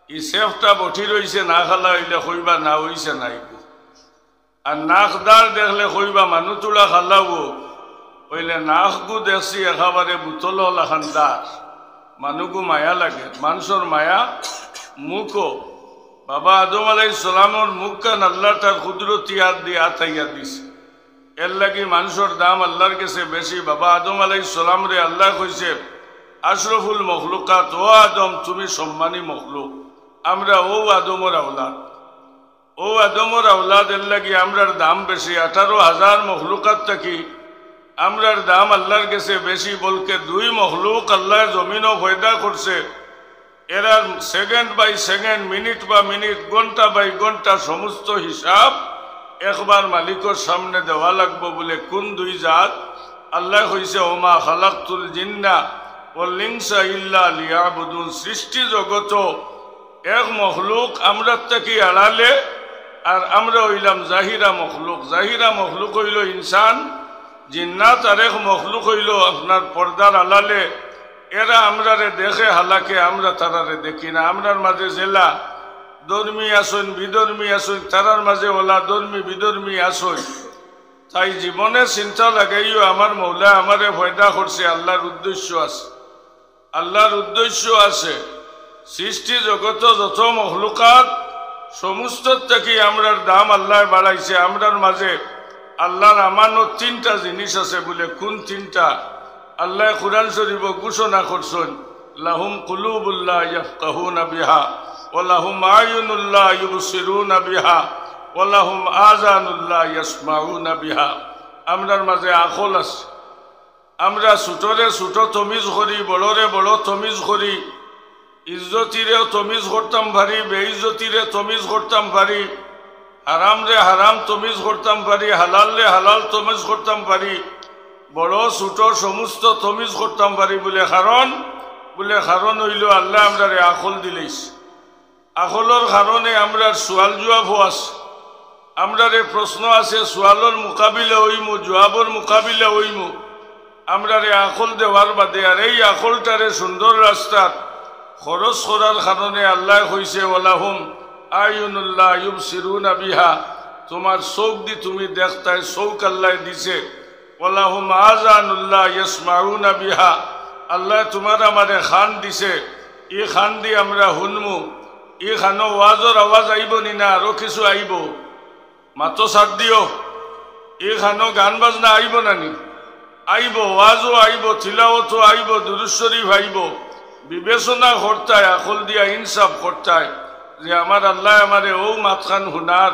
ই শেফটা বঠি রইছে না খালা অইলে কইবা না অইছে না ইগু। আর নাকদার দেখলে কইবা মানু তুলা খালাও, অইলে নাকগু দেখছি একেবারে বুতলর লাখান দার। মানুগু মায়া লাগে, মানষর মায়া মুখো। বাবা আদম আলাইহিস সালামর মুখখান আল্লায় তার কুদরতি আত দি আত আইয়া দিছে। এরলাগি মানষর দাম আল্লাহর গেছে বেশি। বাবা আদম আলাইহিস সালামরে আল্লায় কইছে, "আশরাফুল মখলুকাত, ও আদম, তুমি সম্মানী মখলুক, আমরা অউ আদমর আওলাদ।" অউ আদমর আওলাদ, এরলাগি আমরার দাম বেশি। আঠারো হাজার মখলুকাত থাকি আমরার দাম আল্লাহর গেছে বেশি, বলকে দুই মখলুক আল্লায় জমিনো পয়দা করছে, error second by second, minute বা minute, ঘন্টা by ঘন্টা সমস্ত হিসাব একবার মালিকর সামনে দেওয়া লাগবো। বুলে কুন দুই জাত? আল্লায় কইছে, "ওমা খালাকতুল জিন্না ওয়াল ইনসা ইল্লা লিয়াবুদুন।" সৃষ্টি জগত এক মখলুক আমরার থাকি আড়ালে, আর আমরা অইলাম জাহিরা মখলুক। জাহিরা মখলুক অইলো ইনসান, জিন্নাত আরেক মখলুক অইলো আপনার পর্দার আড়ালে। এরা আমরারে দেখে হালাকে, আমরা তারারে দেখি না। আমরার মাঝে যেলা ধর্মী আছইন, বিধর্মী আছইন, তারার মাঝে অলা ধর্মী বিধর্মী আছইন। তাই জীবনে চিন্তা লাগাইও, আমার মৌলায় আমারে পয়দা করছে, আল্লাহর উদ্দেশ্য আছে। আল্লাহর উদ্দেশ্য আছে। সৃষ্টি জগত যত মখলুকাত, সমস্তর থাকি আমরার দাম আল্লায় বাড়াইছে। আমরার মাঝে আল্লাহর আমানত তিনটা জিনিস আছে। বুলে কুন তিনটা? আল্লায় কুরআন শরীফো ঘোষণা করছইন, "লাহুম কুলুবুল লা ইয়াফকাহুনা বিহা, ওয়া লাহুম আয়ুনুল লা ইউবসিরুনা বিহা, ওয়া লাহুম আযানুল লা ইয়াসমাউনা বিহা।" আমরার মাঝে আকল আছে। আমরা ছোটরে ছোট তমিজ করি, বড়রে বড় তমিজ করি, ইজ্জতিরেও তমিজ করতাম পারি, বেইজ্জতিরে তমিজ করতাম পারি, হারামরে হারাম তমিজ করতাম পারি, হালালরে হালাল তমিজ করতাম পারি, বড় ছোট সমস্ত তমিজ করতাম পারি। বুলে কারণ, বুলে কারণ অইলো আল্লায় আমরারে আকল দিলাইছে। আকলর কারণে আমরার সুয়াল জুয়াবও আছে। আমরারে প্রশ্ন আছে, সুয়ালর মোকাবিলা অইমু, জুয়াবর মোকাবিলা অইমু। আমরারে আকল দেওয়ার বাদে, আর এই আকলটারে সুন্দর রাস্তাত খরচ করার কারণে আল্লায় কইছে, "ওয়ালাহুম আয়ুনুল লা ইউবসিরুনা বিহা", তুমার চউখ দি তুমি দেখতায়, চউখ আল্লায় দিছে। "ওয়ালাহুম আযানুল লা ইয়াসমাউনা বিহা", আল্লায় তুমার আমারে কান দিছে, ই কান দি আমরা হুনমু। ই কানো ওয়াজর আওয়াজ আইবো নি না আরো কিছু আইবো? মাতো সাথ দিও। ই কানো গান বাজনা আইবো না নি? আইবো, ওয়াজও আইবো, তিলাওয়াতও আইবো, দুরূদ শরীফ আইবো। বিবেচনা করতায়, আকল দিয়া ইনসাফ করতায় যে আমার আল্লায় আমারে অউ মাতখান হুনার,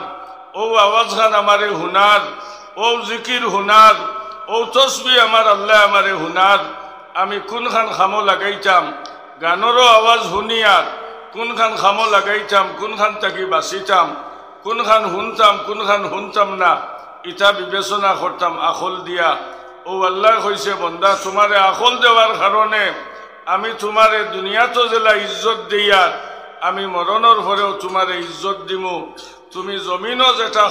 অউ আওয়াজখান আমারে হুনার, অউ জিকির হুনার, অউ তসবি আমার আল্লায় আমারে হুনার, আমি কুনখান কামো লাগাইতাম, গানরও আওয়াজ হুনিয়ার কুনখান কামো লাগাইতাম, কুনখান থাকি বাঁচিতাম, কুনখান হুনতাম, কুনখান হুনতাম না, ইতা বিবেচনা করতাম আকল দিয়া। অউ আল্লায় কইছে, "বন্দা, তুমারে আকল দেওয়ার কারণে আমি তুমারে দুনিয়াত যেলা ইজ্জত দেইয়ার, আমি মরণর পরেও তুমারে ইজ্জত দিমু।" তুমি জমিনো যেটা,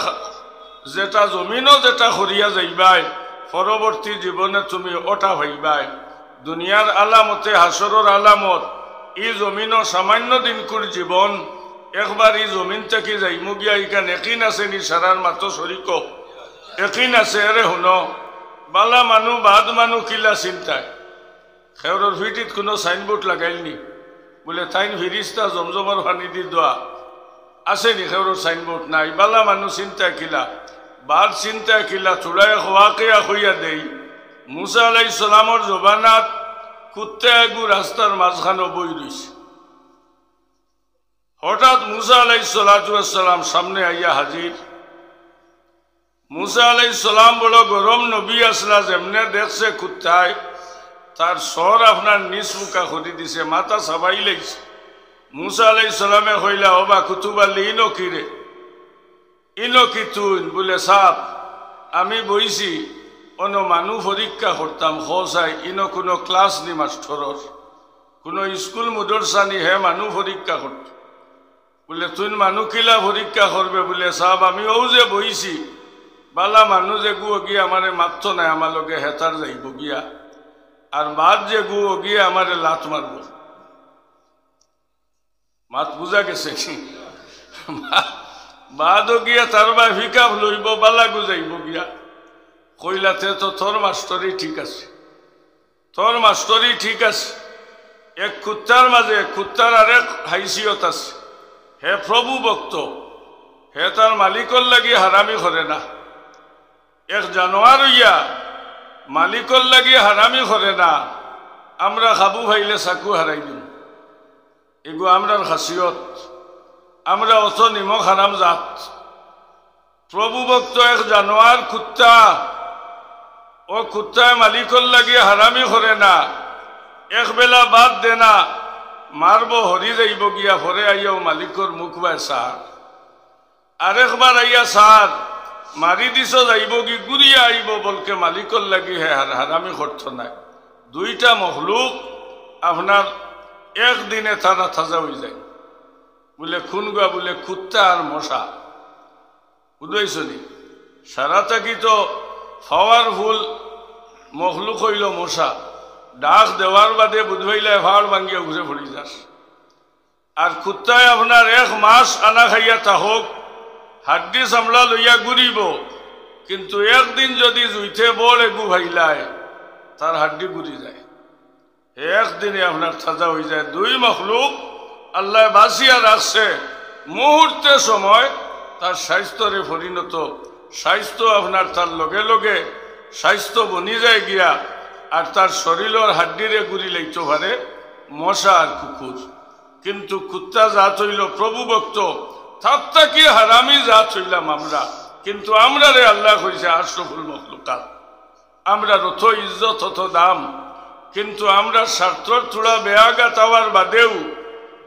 যেটা জমিনো যেটা করিয়া যাইবায়, পরবর্তী জীবনে তুমি ওটা পাইবায়। দুনিয়ার আলামতে হাশরর আলামত, ই জমিনো সামান্য দিনকুর জীবন, একবার ই জমিন থাকি যাইমু গিয়া, ইখান একিন আছে নি? সারার মাতো শরিক, একিন আছে? এরে হুনো, বালা মানু, বাদ মানু কিলা চিনতায়? কেউরর ফিটিত কুনু সাইনবোর্ড লাগাইল নি? বুলে, তাইন ফিরিস্তা জমজমর পানি দি দোয়া। আছে নি কেউরর সাইনবোর্ড? নাই। বালা মানু চিনতায় কিলা, বাদ চিনতায় কিলা? থুড়া এক ওয়াকিয়া কইয়া দেই। মুসা আলাইহিস সালামর জমানাত কুত্তা এগু রাস্তার মাঝখানো বই রইছে। হঠাৎ মুসা আলাইহিস সালাতু ওয়াস সালাম সামনে আইয়া হাজির। মুসা আলাইহিস সালাম বড় গরম নবী আছলা, যেমনে দেখছে কুত্তায়, তার সর আপনার নিচ মুখা করি দিছে, মাথা চাবাই লাইছে। মুসা আলাইহিস সালামে কইলা, "ওবা কুতুব আলী, ইনো কিরে? ইনো কিতা অইন?" বুলে, "সাব, আমি বইছি, অনো মানু পরীক্ষা করতাম, কও চাই, ইনো কুনু ক্লাস নি মাস্টরর, কুনু স্কুল মাদ্রাসা নি, হে মানু পরীক্ষা করতাম।" বুলে, "তুইন মানু কিলা পরীক্ষা করবে?" বুলে, "সাব, আমি অউ যে বইছি, বালা মানু যেগু অগি আমারে মাততো নায় আমার লগে, হেতার যাইবো গিয়া, আর বাদ যেগু অগি আমারে লাত মারবো।" মাত বুঝা গেছে নি? বাদ অগিয়া তার বায় পিক আপ লইবো, বালাগু যাইবো গিয়া। কইলা, "তে তো তোর মাস্টরি ঠিক আছে।" তোর মাস্টরি ঠিক আছে। এক কুত্তার মাঝে কুত্তার আরেক হাইসিয়ত আছে। হে প্রভু ভক্ত, হে তার মালিকর লাগি হারামি করে না। এক জানোয়ার অইয়া মালিকর লাগি হারামি করে না। আমরা কাবু পাইলে চাকু হারাই দিমু। এগু আমরার খাসিয়ত। আমরা অত নিমক হারাম জাত। প্রভু ভক্ত এক জানোয়ার কুত্তা, অউ কুত্তায় মালিকর লাগি হারামি করে না, এক বেলা বাদ দে না, মারবো, হরি যাইবো গিয়া, পরে আইয়াও মালিকর মুখ বায় চার। আরেকবার আইয়া চার, মারি দিছো যাইবো গি, ঘুরিয়া আইবো, বলকে মালিকর লাগি হে হার-, হারামি করতো নায়। দুইটা মখলুক আপনার একদিনে তারা তাজা অইযায়। বুলে, "কুনগুয়া?" বুলে, "কুত্তা আর মশা।" বুঝবাইছো নি? সারা থাকি তো পাওয়ারফুল মখলুক অইলো মশা। ডাক দেওয়ার বাদে বুঝবাইলায় পাড় ভাঙ্গিয়া উপরে পড়ি যার। আর কুত্তায় আপনার এক মাস খানা খাইয়া থাকউক, হাড্ডি চামড়া লইয়া ঘুরিবো, কিন্তু একদিন যুদি জুইতে বড় এগু পাইলায়, তার হাড্ডি ঘুরি যায়। একদিনে আপনার তাজা অইযায়। দুই মখলুক আল্লায় বাচিয়া রাখছে, মুহূর্তে সময় তার স্বাস্থ্যরে পরিণত, স্বাস্থ্য আপনার তার লগে লগে স্বাস্থ্য বনি যায় গিয়া, আর তার শরীলর হাড্ডিরে ঘুরি লাইতো পারে মশা আর কুকুর। কিন্তু কুত্তা জাত অইলো প্রভু ভক্ত, তার থাকি হারামি জাত অইলাম আমরা। কিন্তু আমরারে আল্লায় কইছে আশরাফুল মখলুকাত। আমরার অত ইজ্জত, অত দাম, কিন্তু আমরার স্বার্থর থুড়া বেয়াঘাত অওয়ার বাদেউ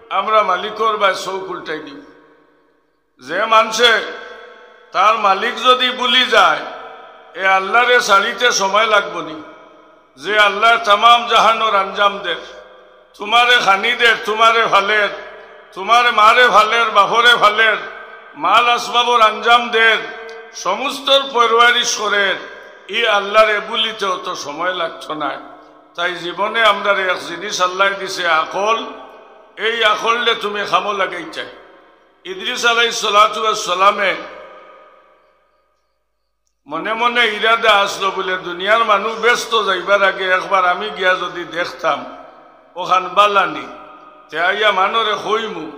আমরা মালিকর বায় চউখ উল্টাই দিমু। যে মানষে তার মালিক যুদি ভুলি যায়, এ আল্লারে ছাড়িতে সময় লাগবো নি? যে আল্লায় তামাম জাহানর আঞ্জাম দের, তুমারে খানি দের, তুমারে ফালের, তুমার মারে ফালের, বাফরে ফালের, মাল আসবাবর আঞ্জাম দের, সমস্তর পরওয়ারিশ করের, ই আল্লারে ভুলিতে অত সময় লাগতো নায়। তাই জীবনে আমরারে এক জিনিস আল্লায় দিছে, আকল। এই আকলরে তুমি কামো লাগাইতায়। ইদ্রিস আলাইহিস সালাতু ওয়াস সালামে মনে মনে ইরাদা আছলো বুলে, দুনিয়ার মানুষ বেহেস্তো যাইবার আগে একবার আমি গিয়া যুদি দেখতাম অখান বালা নি, তে আইয়া মানষরে কইমু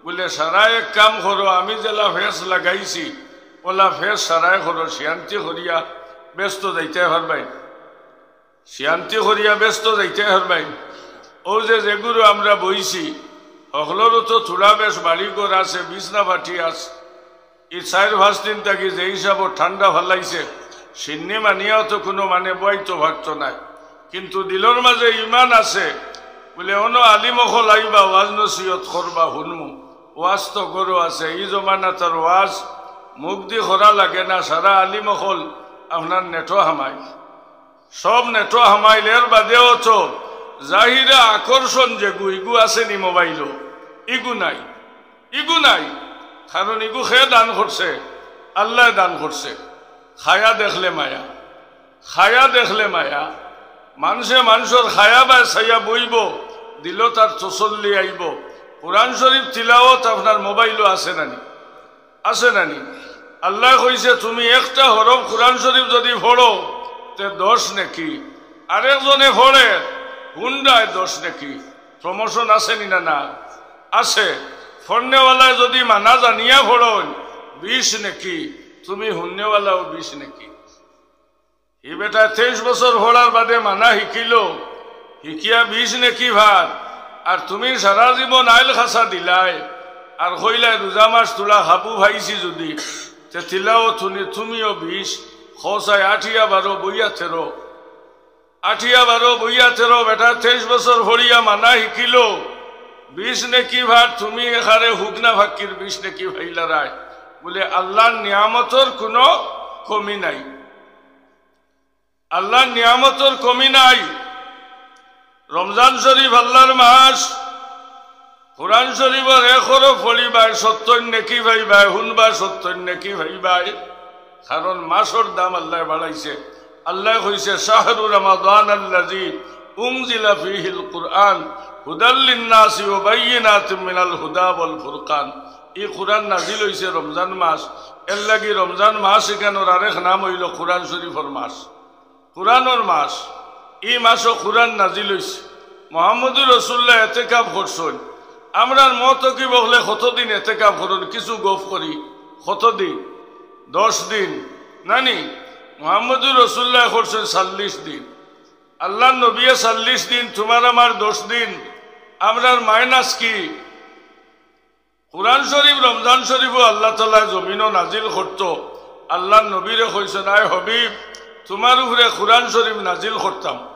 বুলে, সারায় এক কাম করো, আমি যেলা ফেস লাগাইছি, অলা ফেস সারায় করো, শিয়ান্তি করিয়া বেহেস্তো যাইতায় পারবায়। শিয়ান্তি করিয়া বেহেস্তো যাইতায় পারবায়। অউ যে যেগুরু আমরা বইছি, হকলরও তো থুড়া বেশ বাড়ি ঘর আছে, বিছনা পাটি আছে। ই চাইর পাঁচ দিন থাকি যে হিসাবো ঠান্ডা ফালাইছে, শিন্নি মানিয়াও তো কুনু মানে বওয়াইতো পারতো নায়। কিন্তু দিলর মাঝে ইমান আছে, বুলে, অনো আলিম অকল আইবা, ওয়াজ নসিহত করবা, হুনমু। ওয়াজ তো ঘরো আছে, ই জমানাত আর ওয়াজ মুখদি করা লাগে না, সারা আলিম অকল আপনার নেটো হামায়। সব নেটো হামাইল, এর বাদেও তো জাহিরা আকর্ষণ যেগু, ইগু আছে নি মোবাইলো? ইগু নাই, ইগু নাই। কারণ ইগু কে দান করছে? আল্লায় দান করছে। খায়া দেখলে মায়া, খায়া দেখলে মায়া। মানষে মানষর খায়া বায় চাইয়া বইবো, দিলো তার তসল্লি আইবো। কোরআন শরীফ তিলাওয়াত আপনার মোবাইলো আছে না নি? আছে না নি? আল্লায় কইছে, তুমি একটা হরফ কোরআন শরীফ যদি পড়ো, তে দশ নেকি। আরেকজনে পড়ে, হুনরায় দশ নেকি। প্রমোশন আছে নি না? না, আছে। পড়নেওয়ালায় যদি মানা জানিয়া পড়ইন, বিশ নেকি, তুমি হুননেওয়ালাও বিশ নেকি। ই বেটায় তেইশ বছর পড়ার বাদে মানা হিকিলো, হিকিয়া বিশ নেকি পার, আর তুমি সারা জীবন আইল খাসা দিলায়, আর কইলায় রোজা মাস তুলা হাবু পাইছি যদি, তে তিলাওয়াত হুনি তুমিও বিশ, খসায় আটিয়া বারো বইয়া তেরো। আটিয়া বারো বইয়া তেরো, বেটা তেইশ বছর পড়িয়া মানা হিকিলো, বিশ নেকি পার, তুমি এখানে হুগনা ফাক্কির বিশ নেকি পাইলারায়। বুলে, আল্লার নিয়ামতর কুনু কমি নাই, আল্লার নিয়ামতর কমি নাই। রমজান শরীফ আল্লার মাস, কোরআন শরীফর এক হরফ পড়িবায় সত্তইর নেকি পাইবায়, হুনবায় সত্তইর নেকি পাইবায়। কারণ মাসর দাম আল্লায় বাড়াইছে। আল্লায় কইছে, "শাহরু রমাদান আল্লাযী উনজিলা ফীহিল কুরআন হুদাল লিন্নাসি ওয়া বাইয়িনাতিম মিনাল হুদা ওয়াল ফুরকান।" ই কুরআন নাজিল অইছে রমজান মাস, এরলাগি রমজান মাস ইখানর আরেক নাম অইলো কোরআন শরীফর মাস। কোরআনর মাস, ই মাসো কোরআন নাজিল অইছে। মুহাম্মদুর রাসুলুল্লায় এতেকাফ করছইন। আমরার মতো কি বকলে কতদিন এতেকাফ করইন? কিছু গফ করি, কতদিন? দশ দিন, না নি? মুহাম্মদুর রাসুলুল্লায় করছইন চল্লিশ দিন, আল্লার নবীয়ে চল্লিশ দিন, তুমার আমার দশ দিন। আমরার মাইনাস কি? কোরআন শরীফ রমজান শরীফও আল্লাহ তাআলায় জমিনো নাজিল করতো। আল্লার নবীরে কইছইন, "আয় হবিব, তুমার উপরে কোরআন শরীফ নাজিল করতাম।"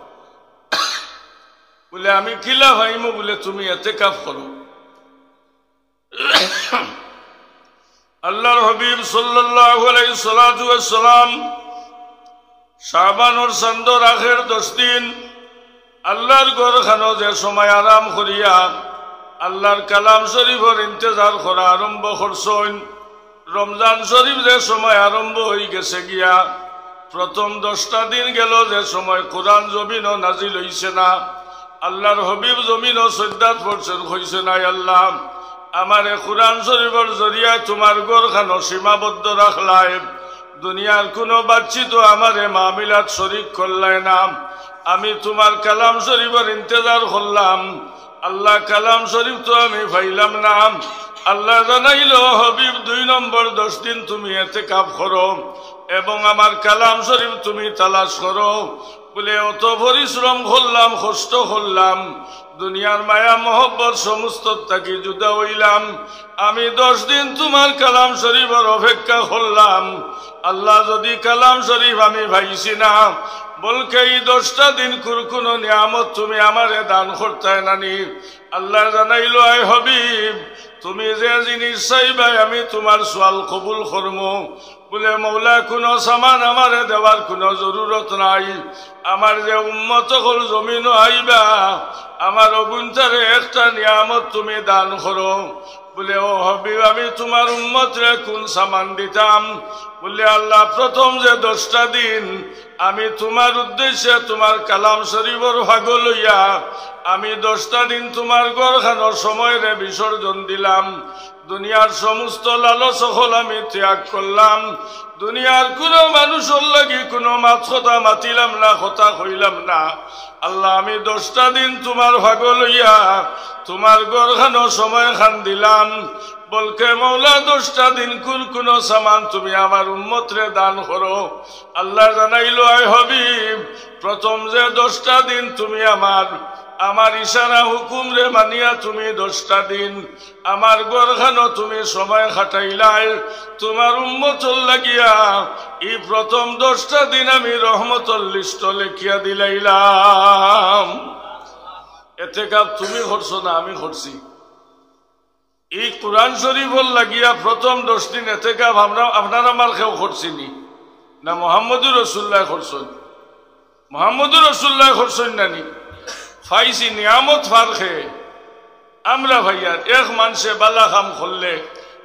বুলে, "আমি কিলা পাইমু?" বুলে, "তুমি এতেকাফ করো।" আল্লার হবিব সাল্লাল্লাহু আলাইহি সালাতু ওয়াসসালাম শাবানর চান্দর আখের দশ দিন আল্লার ঘরখানো যে সময় আরাম করিয়া আল্লার কালাম শরীফর ইন্তেজার করা আরম্ভ করছইন, রমজান শরীফ যে সময় আরম্ভ অইগেছে গিয়া, প্রথম দশটা দিন গেল যে সময় কোরআন জমিনো নাজিল অইছে না, আল্লার হবিব জমিনো সইজদাত পড়ছইন, কইছইন, "আয় আল্লাহ, আমারে কোরআন শরীফর জরিয়ায় তুমার ঘরখানো সীমাবদ্ধ রাখলায়, দুনিয়ার কুনু বাচ্চি তো আমারে মামিলাত শরিক করলায় না, আমি তুমার কালাম শরীফর ইন্তেজার করলাম, আল্লাহ কালাম শরীফ তো আমি পাইলাম না।" আল্লায় জানাইলো, "হবিব, দুই নম্বর দশ দিন তুমি এতেকাফ করো এবং আমার কালাম শরীফ তুমি তালাশ করো।" বুলে, "অত পরিশ্রম করলাম, কষ্ট করলাম, দুনিয়ার মায়া মহব্বত সমস্ত থাকি জুদা অইলাম, আমি দশ দিন তুমার কালাম শরীফর অপেক্ষা করলাম, আল্লাহ, যদি কালাম শরীফ আমি পাইছি না, বলকে ই দশটা দিন কুর কুনু নিয়ামত তুমি আমারে দান করতায় না নি?" আল্লায় জানাইলো, "আয় হবিব, তুমি যে জিনিস চাইবায় আমি তুমার সুয়াল কবুল করমু।" বুলে, "মৌলা, কুনু সামান আমারে দেওয়ার কুনু জরুরত নাই, আমার যে উম্মত অকল জমিনো আইবা, আমার অগুইনতারে একটা নিয়ামত তুমি দান করো।" বুলে, "ও হবিব, আমি তুমার উম্মতরে কুন সামান দিতাম?" বুলে, "আল্লাহ, প্রথম যে দশটা দিন আমি তুমার উদ্দেশ্যে তুমার কালাম শরীফর পাগল অইয়া আমি দশটা দিন তুমার ঘরখানোর সময়রে বিসর্জন দিলাম, দুনিয়ার সমস্ত লালচ অকল আমি ত্যাগ করলাম, দুনিয়ার কুনু মানুষর লাগি কুনু মাত কথা মাতিলাম না, কথা কইলাম না। আল্লাহ, আমি দশটা দিন তুমার পাগল অইয়া তুমার ঘরখানো সময়খান দিলাম, বলকে মৌলা, দশটা দিন কুর কুনু সামান তুমি আমার উম্মতরে দান করো।" আল্লায় জানাইলো, "আয় হবিব, প্রথম যে দশটা দিন তুমি আমার, আমার ইশারা হুকুমরে মানিয়া তুমি দশটা দিন আমার ঘরখানো তুমি সময় কাটাইলায়, তুমার উম্মতর লাগিয়া ই প্রথম দশটা দিন আমি রহমতর লিস্টো লেখিয়া দিলাইলাম।" এতেকাফ তুমি করছো না, আমি করছি। ই কোরআন শরীফর লাগিয়া প্রথম দশ দিন এতেকাফ আমরা, আপনার আমার কেউ করছি নি? না, মুহাম্মদুর রাসুলুল্লায় করছইন। মুহাম্মদুর রাসুলুল্লায় করছইন না নি? পাইছি, নিয়ামত পার কে? আমরা পাইয়ার। এক মানষে বালা কাম করলে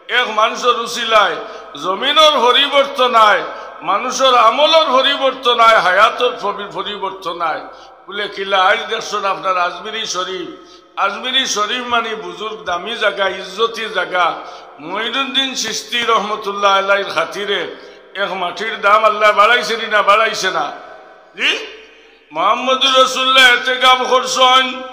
এক মানষর উছিলায় জমিনর পরিবর্তন আয়, মানষর আমলর পরিবর্তন আয়, হায়াতর পরি-, পরিবর্তন আয়। বুলে, "কিলা?" আইজ দেখছইন আপনার আজমিরি শরীফ, আজমিরি শরীফ মানি বুজুর্গ, দামি জাগা, ইজ্জতি জাগা। মুঈনুদ্দিন চিশতি রহমতুল্লাহ আলাইহির খাতিরে এক মাটির দাম আল্লায় বাড়াইছে নি না বাড়াইছে না? জি, মুহাম্মদুর রাসূলুল্লাহ এতেকাফ করছইন,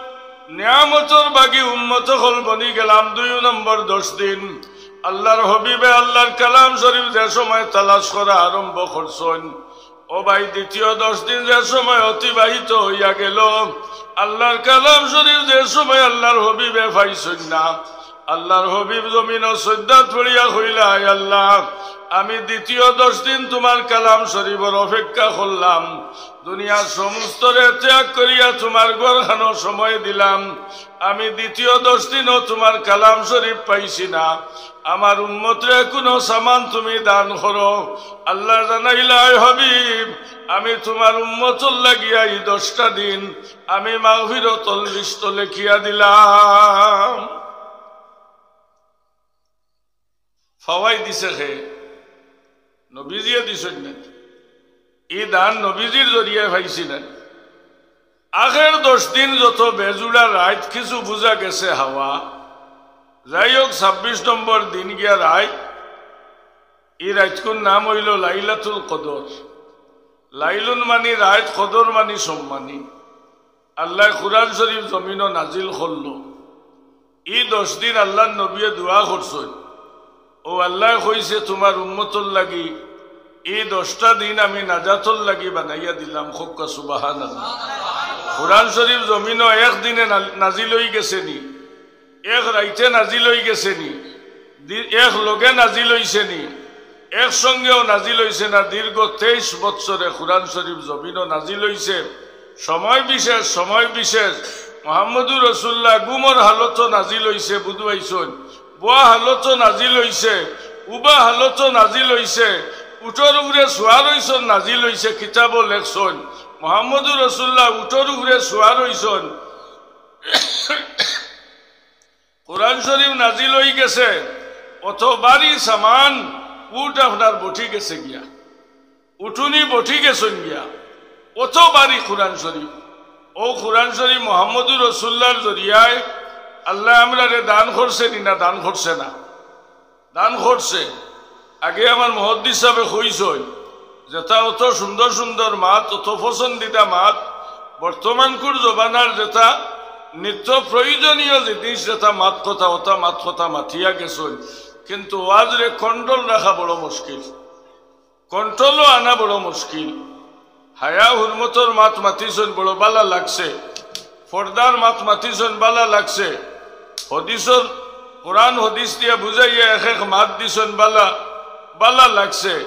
নিয়ামতর বাগী উম্মত অকল বনি গেলাম। দুই নম্বর দশ দিন আল্লার হাবিবে আল্লার কালাম শরীফ যে সময় তালাশ করা আরম্ভ করছইন, ও ভাই, দ্বিতীয় দশ দিন যে সময় অতিবাহিত অইয়া গেল, আল্লার কালাম শরীফ যে সময় আল্লার হাবিবে পাইছইন না, আল্লার হাবিব জমিনো সইজদাত পড়িয়া কইলা, "আয় আল্লাহ, আমি দ্বিতীয় দশ দিন তুমার কালাম শরীফর অপেক্ষা করলাম, দুনিয়ার সমস্তরে ত্যাগ করিয়া তুমার ঘরখানো সময় দিলাম, আমি দ্বিতীয় দশ দিনও তুমার কালাম শরীফ পাইছি না, আমার উম্মতরে কুনু সামান তুমি দান করো।" আল্লায় জানাইলা, "আয় হাবিব, আমি তুমার উম্মতর লাগিয়া ই দশটা দিন আমি মাগফিরতর লিস্টো লেখিয়া দিলাম।" ফাওয়াই দিছে কে? নবীজিয়ে দিছইন না? ই দান নবীজির জরিয়ায় পাইছি না? আখের দশ দিন যত বেজুড়া রাইত, কিছু বুঝা গেছে হাওয়া। যাই হোক, ছাব্বিশ নম্বর দিন গিয়া রাইত, ই রাইতকুর নাম অইলো লাইলাতুল কদর। লাইলুন মানি রাইত, কদর মানি সম্মানী। আল্লায় কুরআন শরীফ জমিনো নাজিল করলো। ই দশ দিন আল্লার নবীয়ে দোয়া করছইন, ও আল্লায় কইছে, "তুমার উম্মতর লাগি ই দশটা দিন আমি নাজাতর লাগি বানাইয়া দিলাম।" কউক্কা সুবহানাল্লাহ। কুরআন শরীফ জমিনো এক দিনে না-, নাজিল অইগেছে নি? এক রাইতে নাজিল অইগেছে নি? দি-, এক লগে নাজিল অইছে নি? একসঙ্গেও নাজিল অইছে না। দীর্ঘ তেইশ বৎসরে কুরআন শরীফ জমিনো নাজিল অইছে। সময় বিশেষ, সময় বিশেষ। মুহাম্মদুর রাসূলুল্লাহ ঘুমর হালতো নাজিল অইছে, বুঝবাইছইন, বওয়া হালতো নাজিল অইছে, উবা হালতো নাজিল অইছে, উটর উপরে সুয়ার অইছইন, নাজিল অইছে, কিতাবো লেখছইন, মুহাম্মদুর রাসূলুল্লাহ উটর উপরে সুয়ার অইছইন। কুরআন শরীফ নাজিল অইগেছে, অত ভারি সামান, উট আপনার বঠি গেছে গিয়া, উটুনি বঠি গেছইন গিয়া, অত ভারি কুরআন শরীফ। অউ কুরআন শরীফ মুহাম্মদুর রাসূলুল্লাহর জরিয়ায় আল্লায় আমরারে দান করছে নি না? দান করছে না? দান করছে। আগে আমার মুহাদ্দিস সাবে কইছইন, যেটা অত সুন্দর সুন্দর মাত, অত পছন্দিদা মাত, বর্তমানকুর জমানার যেটা নিত্য প্রয়োজনীয় জিনিস, যেটা মাত কথা, অটা মাত কথা মাতিয়া গেছইন, কিন্তু ওয়াজরে control রাখা বড় মুশকিল, controlও আনা বড় মুশকিল। হায়া হুরমতর মাত মাতিছইন, বড় বালা লাগছে। পর্দার মাত মাতিছইন, বালা লাগছে। হদিসর, কুরআন হদিস দিয়া বুঝাইয়া এক এক মাত দিছইন, বালা, বালা লাগছে।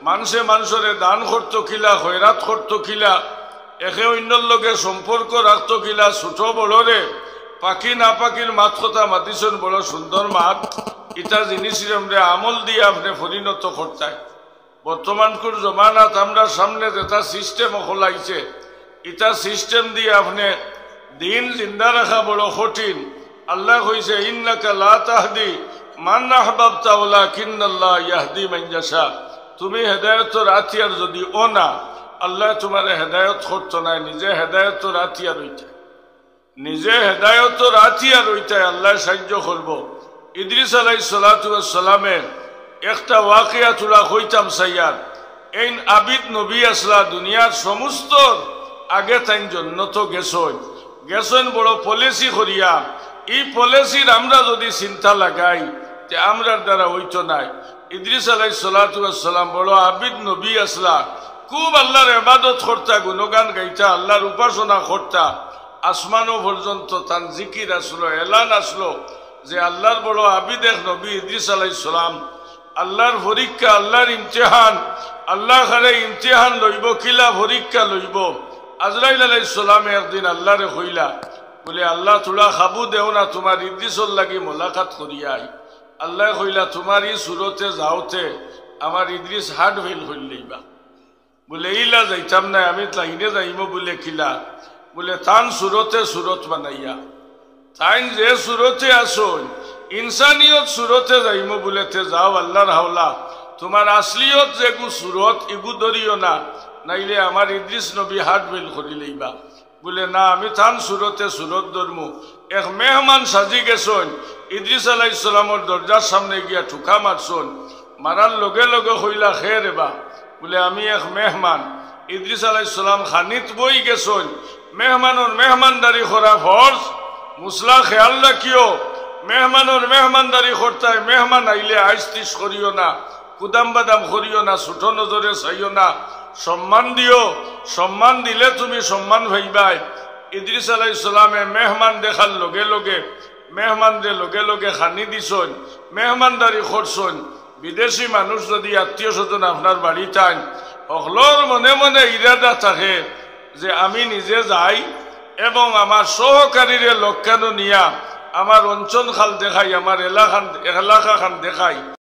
মানষে মানষরে দান করতো কিলা, খয়রাত করতো কিলা, একে অইন্যর লগে সম্পর্ক রাখতো কিলা, ছোট বড়রে, পাকি না পাকির মাত কথা মাতিছইন, বড় সুন্দর মাত। ইতা জিনিসরে আমরারে আমল দিয়া আপনে পরিণত করতায়। বর্তমানকুর জমানাত আমরার সামনে যেটা system অকল আইছে, ইটা system দিয়া আপনে দিন জিন্দা রাখা বড় কঠিন। আল্লায় কইছে, "ইন্নাকা লা তাহদি মান আহবাবতা ওয়ালাকিন্নাল্লাহ ইয়াহদি মান ইয়াশা।" তুমি হেদায়তর আতিয়ার যদি অ না, আল্লায় তুমারে হেদায়ত করতো নায়, নিজে হেদায়তর আতিয়ার অইতে। নিজে হেদায়তর আতিয়ার অইতায়, আল্লায় সাহায্য করবো। ইদ্রিস আলাইহিস সালাতু ওয়াস সালামর একটা ওয়াকিয়া থুড়া কইতাম চাইয়ার। এইন আবিদ নবী আছলা, দুনিয়ার সমস্ত আগে তাইন জন্নতো গেছইন, গেছইন বড় policy করিয়া। ই policyর আমরা যদি চিন্তা লাগাই, তে আমরার দ্বারা অইতো নায়। ইদ্রিস আলাইহিস সালাতু ওয়াস সালাম বড় আবিদ নবী আছলা, খুব আল্লার ইবাদত করতা, গুণগান গাইতা, আল্লার উপাসনা করতা। আসমানো পর্যন্ত তান জিকির আছলো, এলান আছলো যে আল্লার বড় আবিদ এক নবী ইদ্রিস আলাইহিস সালাম। আল্লার পরীক্ষা, আল্লার ইমতিহান, আল্লায় কারে ইমতিহান লইবো, কিলা পরীক্ষা লইবো। আজরাইল আলাইহিস সালামে একদিন আল্লারে কইলা, বুলে, "আল্লাহ, থুড়া কাবু দেও না, তুমার ইদ্রিসর লাগি মোলাকাত করিয়া আই।" আল্লায় কইলা, "তুমার ই সুরতে যাওতে আমার ইদ্রিস heart fail করিলাইবা।" বুলে, "ইলা যাইতাম নায়, আমি লাইনে যাইমু।" বুলে, "কিলা?" বুলে, "তান সুরতে সুরত বানাইয়া, তাইন যে সুরতে আছইন, ইনসানিয়ত সুরতে যাইমু বুলে তে যাও আল্লাহর হাওলা, তুমার আসলিয়ত যেগু সুরত ইগু ধরিও না, নাইলে আমার ইদ্রিস নবী হার্ট ফেইল করি লইবা। বুলে না, আমি তান সুরতে সুরত ধরমু। এক মেহমান সাজি গেছইন, ইদ্রিস আলাইহিস সালামর দরজার সামনে গিয়া ঠুকা মারছইন, মারার লগে লগে কইলা, "কে রে বা?" বুলে, "আমি এক মেহমান।" ইদ্রিস আলাইহিস সালাম খানিত বই গেছইন, মেহমানর মেহমানদারি করা ফরজ, মসলা খেয়াল রাখিও, মেহমানর মেহমানদারি করতায়, মেহমান আইলে আইস তিস করিও না, কুদাম বাদাম করিও না, ছোট নজরে চাইও না, সম্মান দিও, সম্মান দিলে তুমি সম্মান পাইবায়। ইদ্রিস আলাইহিস সালামে মেহমান দেখার লগে লগে মেহমানরে লগে লগে খানি দিছইন, মেহমানদারি করছইন। বিদেশি মানুষ যদি আত্মীয় স্বজন আপনার বাড়িত আইন, হকলর মনে মনে ইরাদা থাকে যে আমি নিজে যাই এবং আমার সহকারীরে লগে নিয়া আমার অঞ্চল খাল দেখাই, আমার এলাকান, এলাকা খান দেখাই।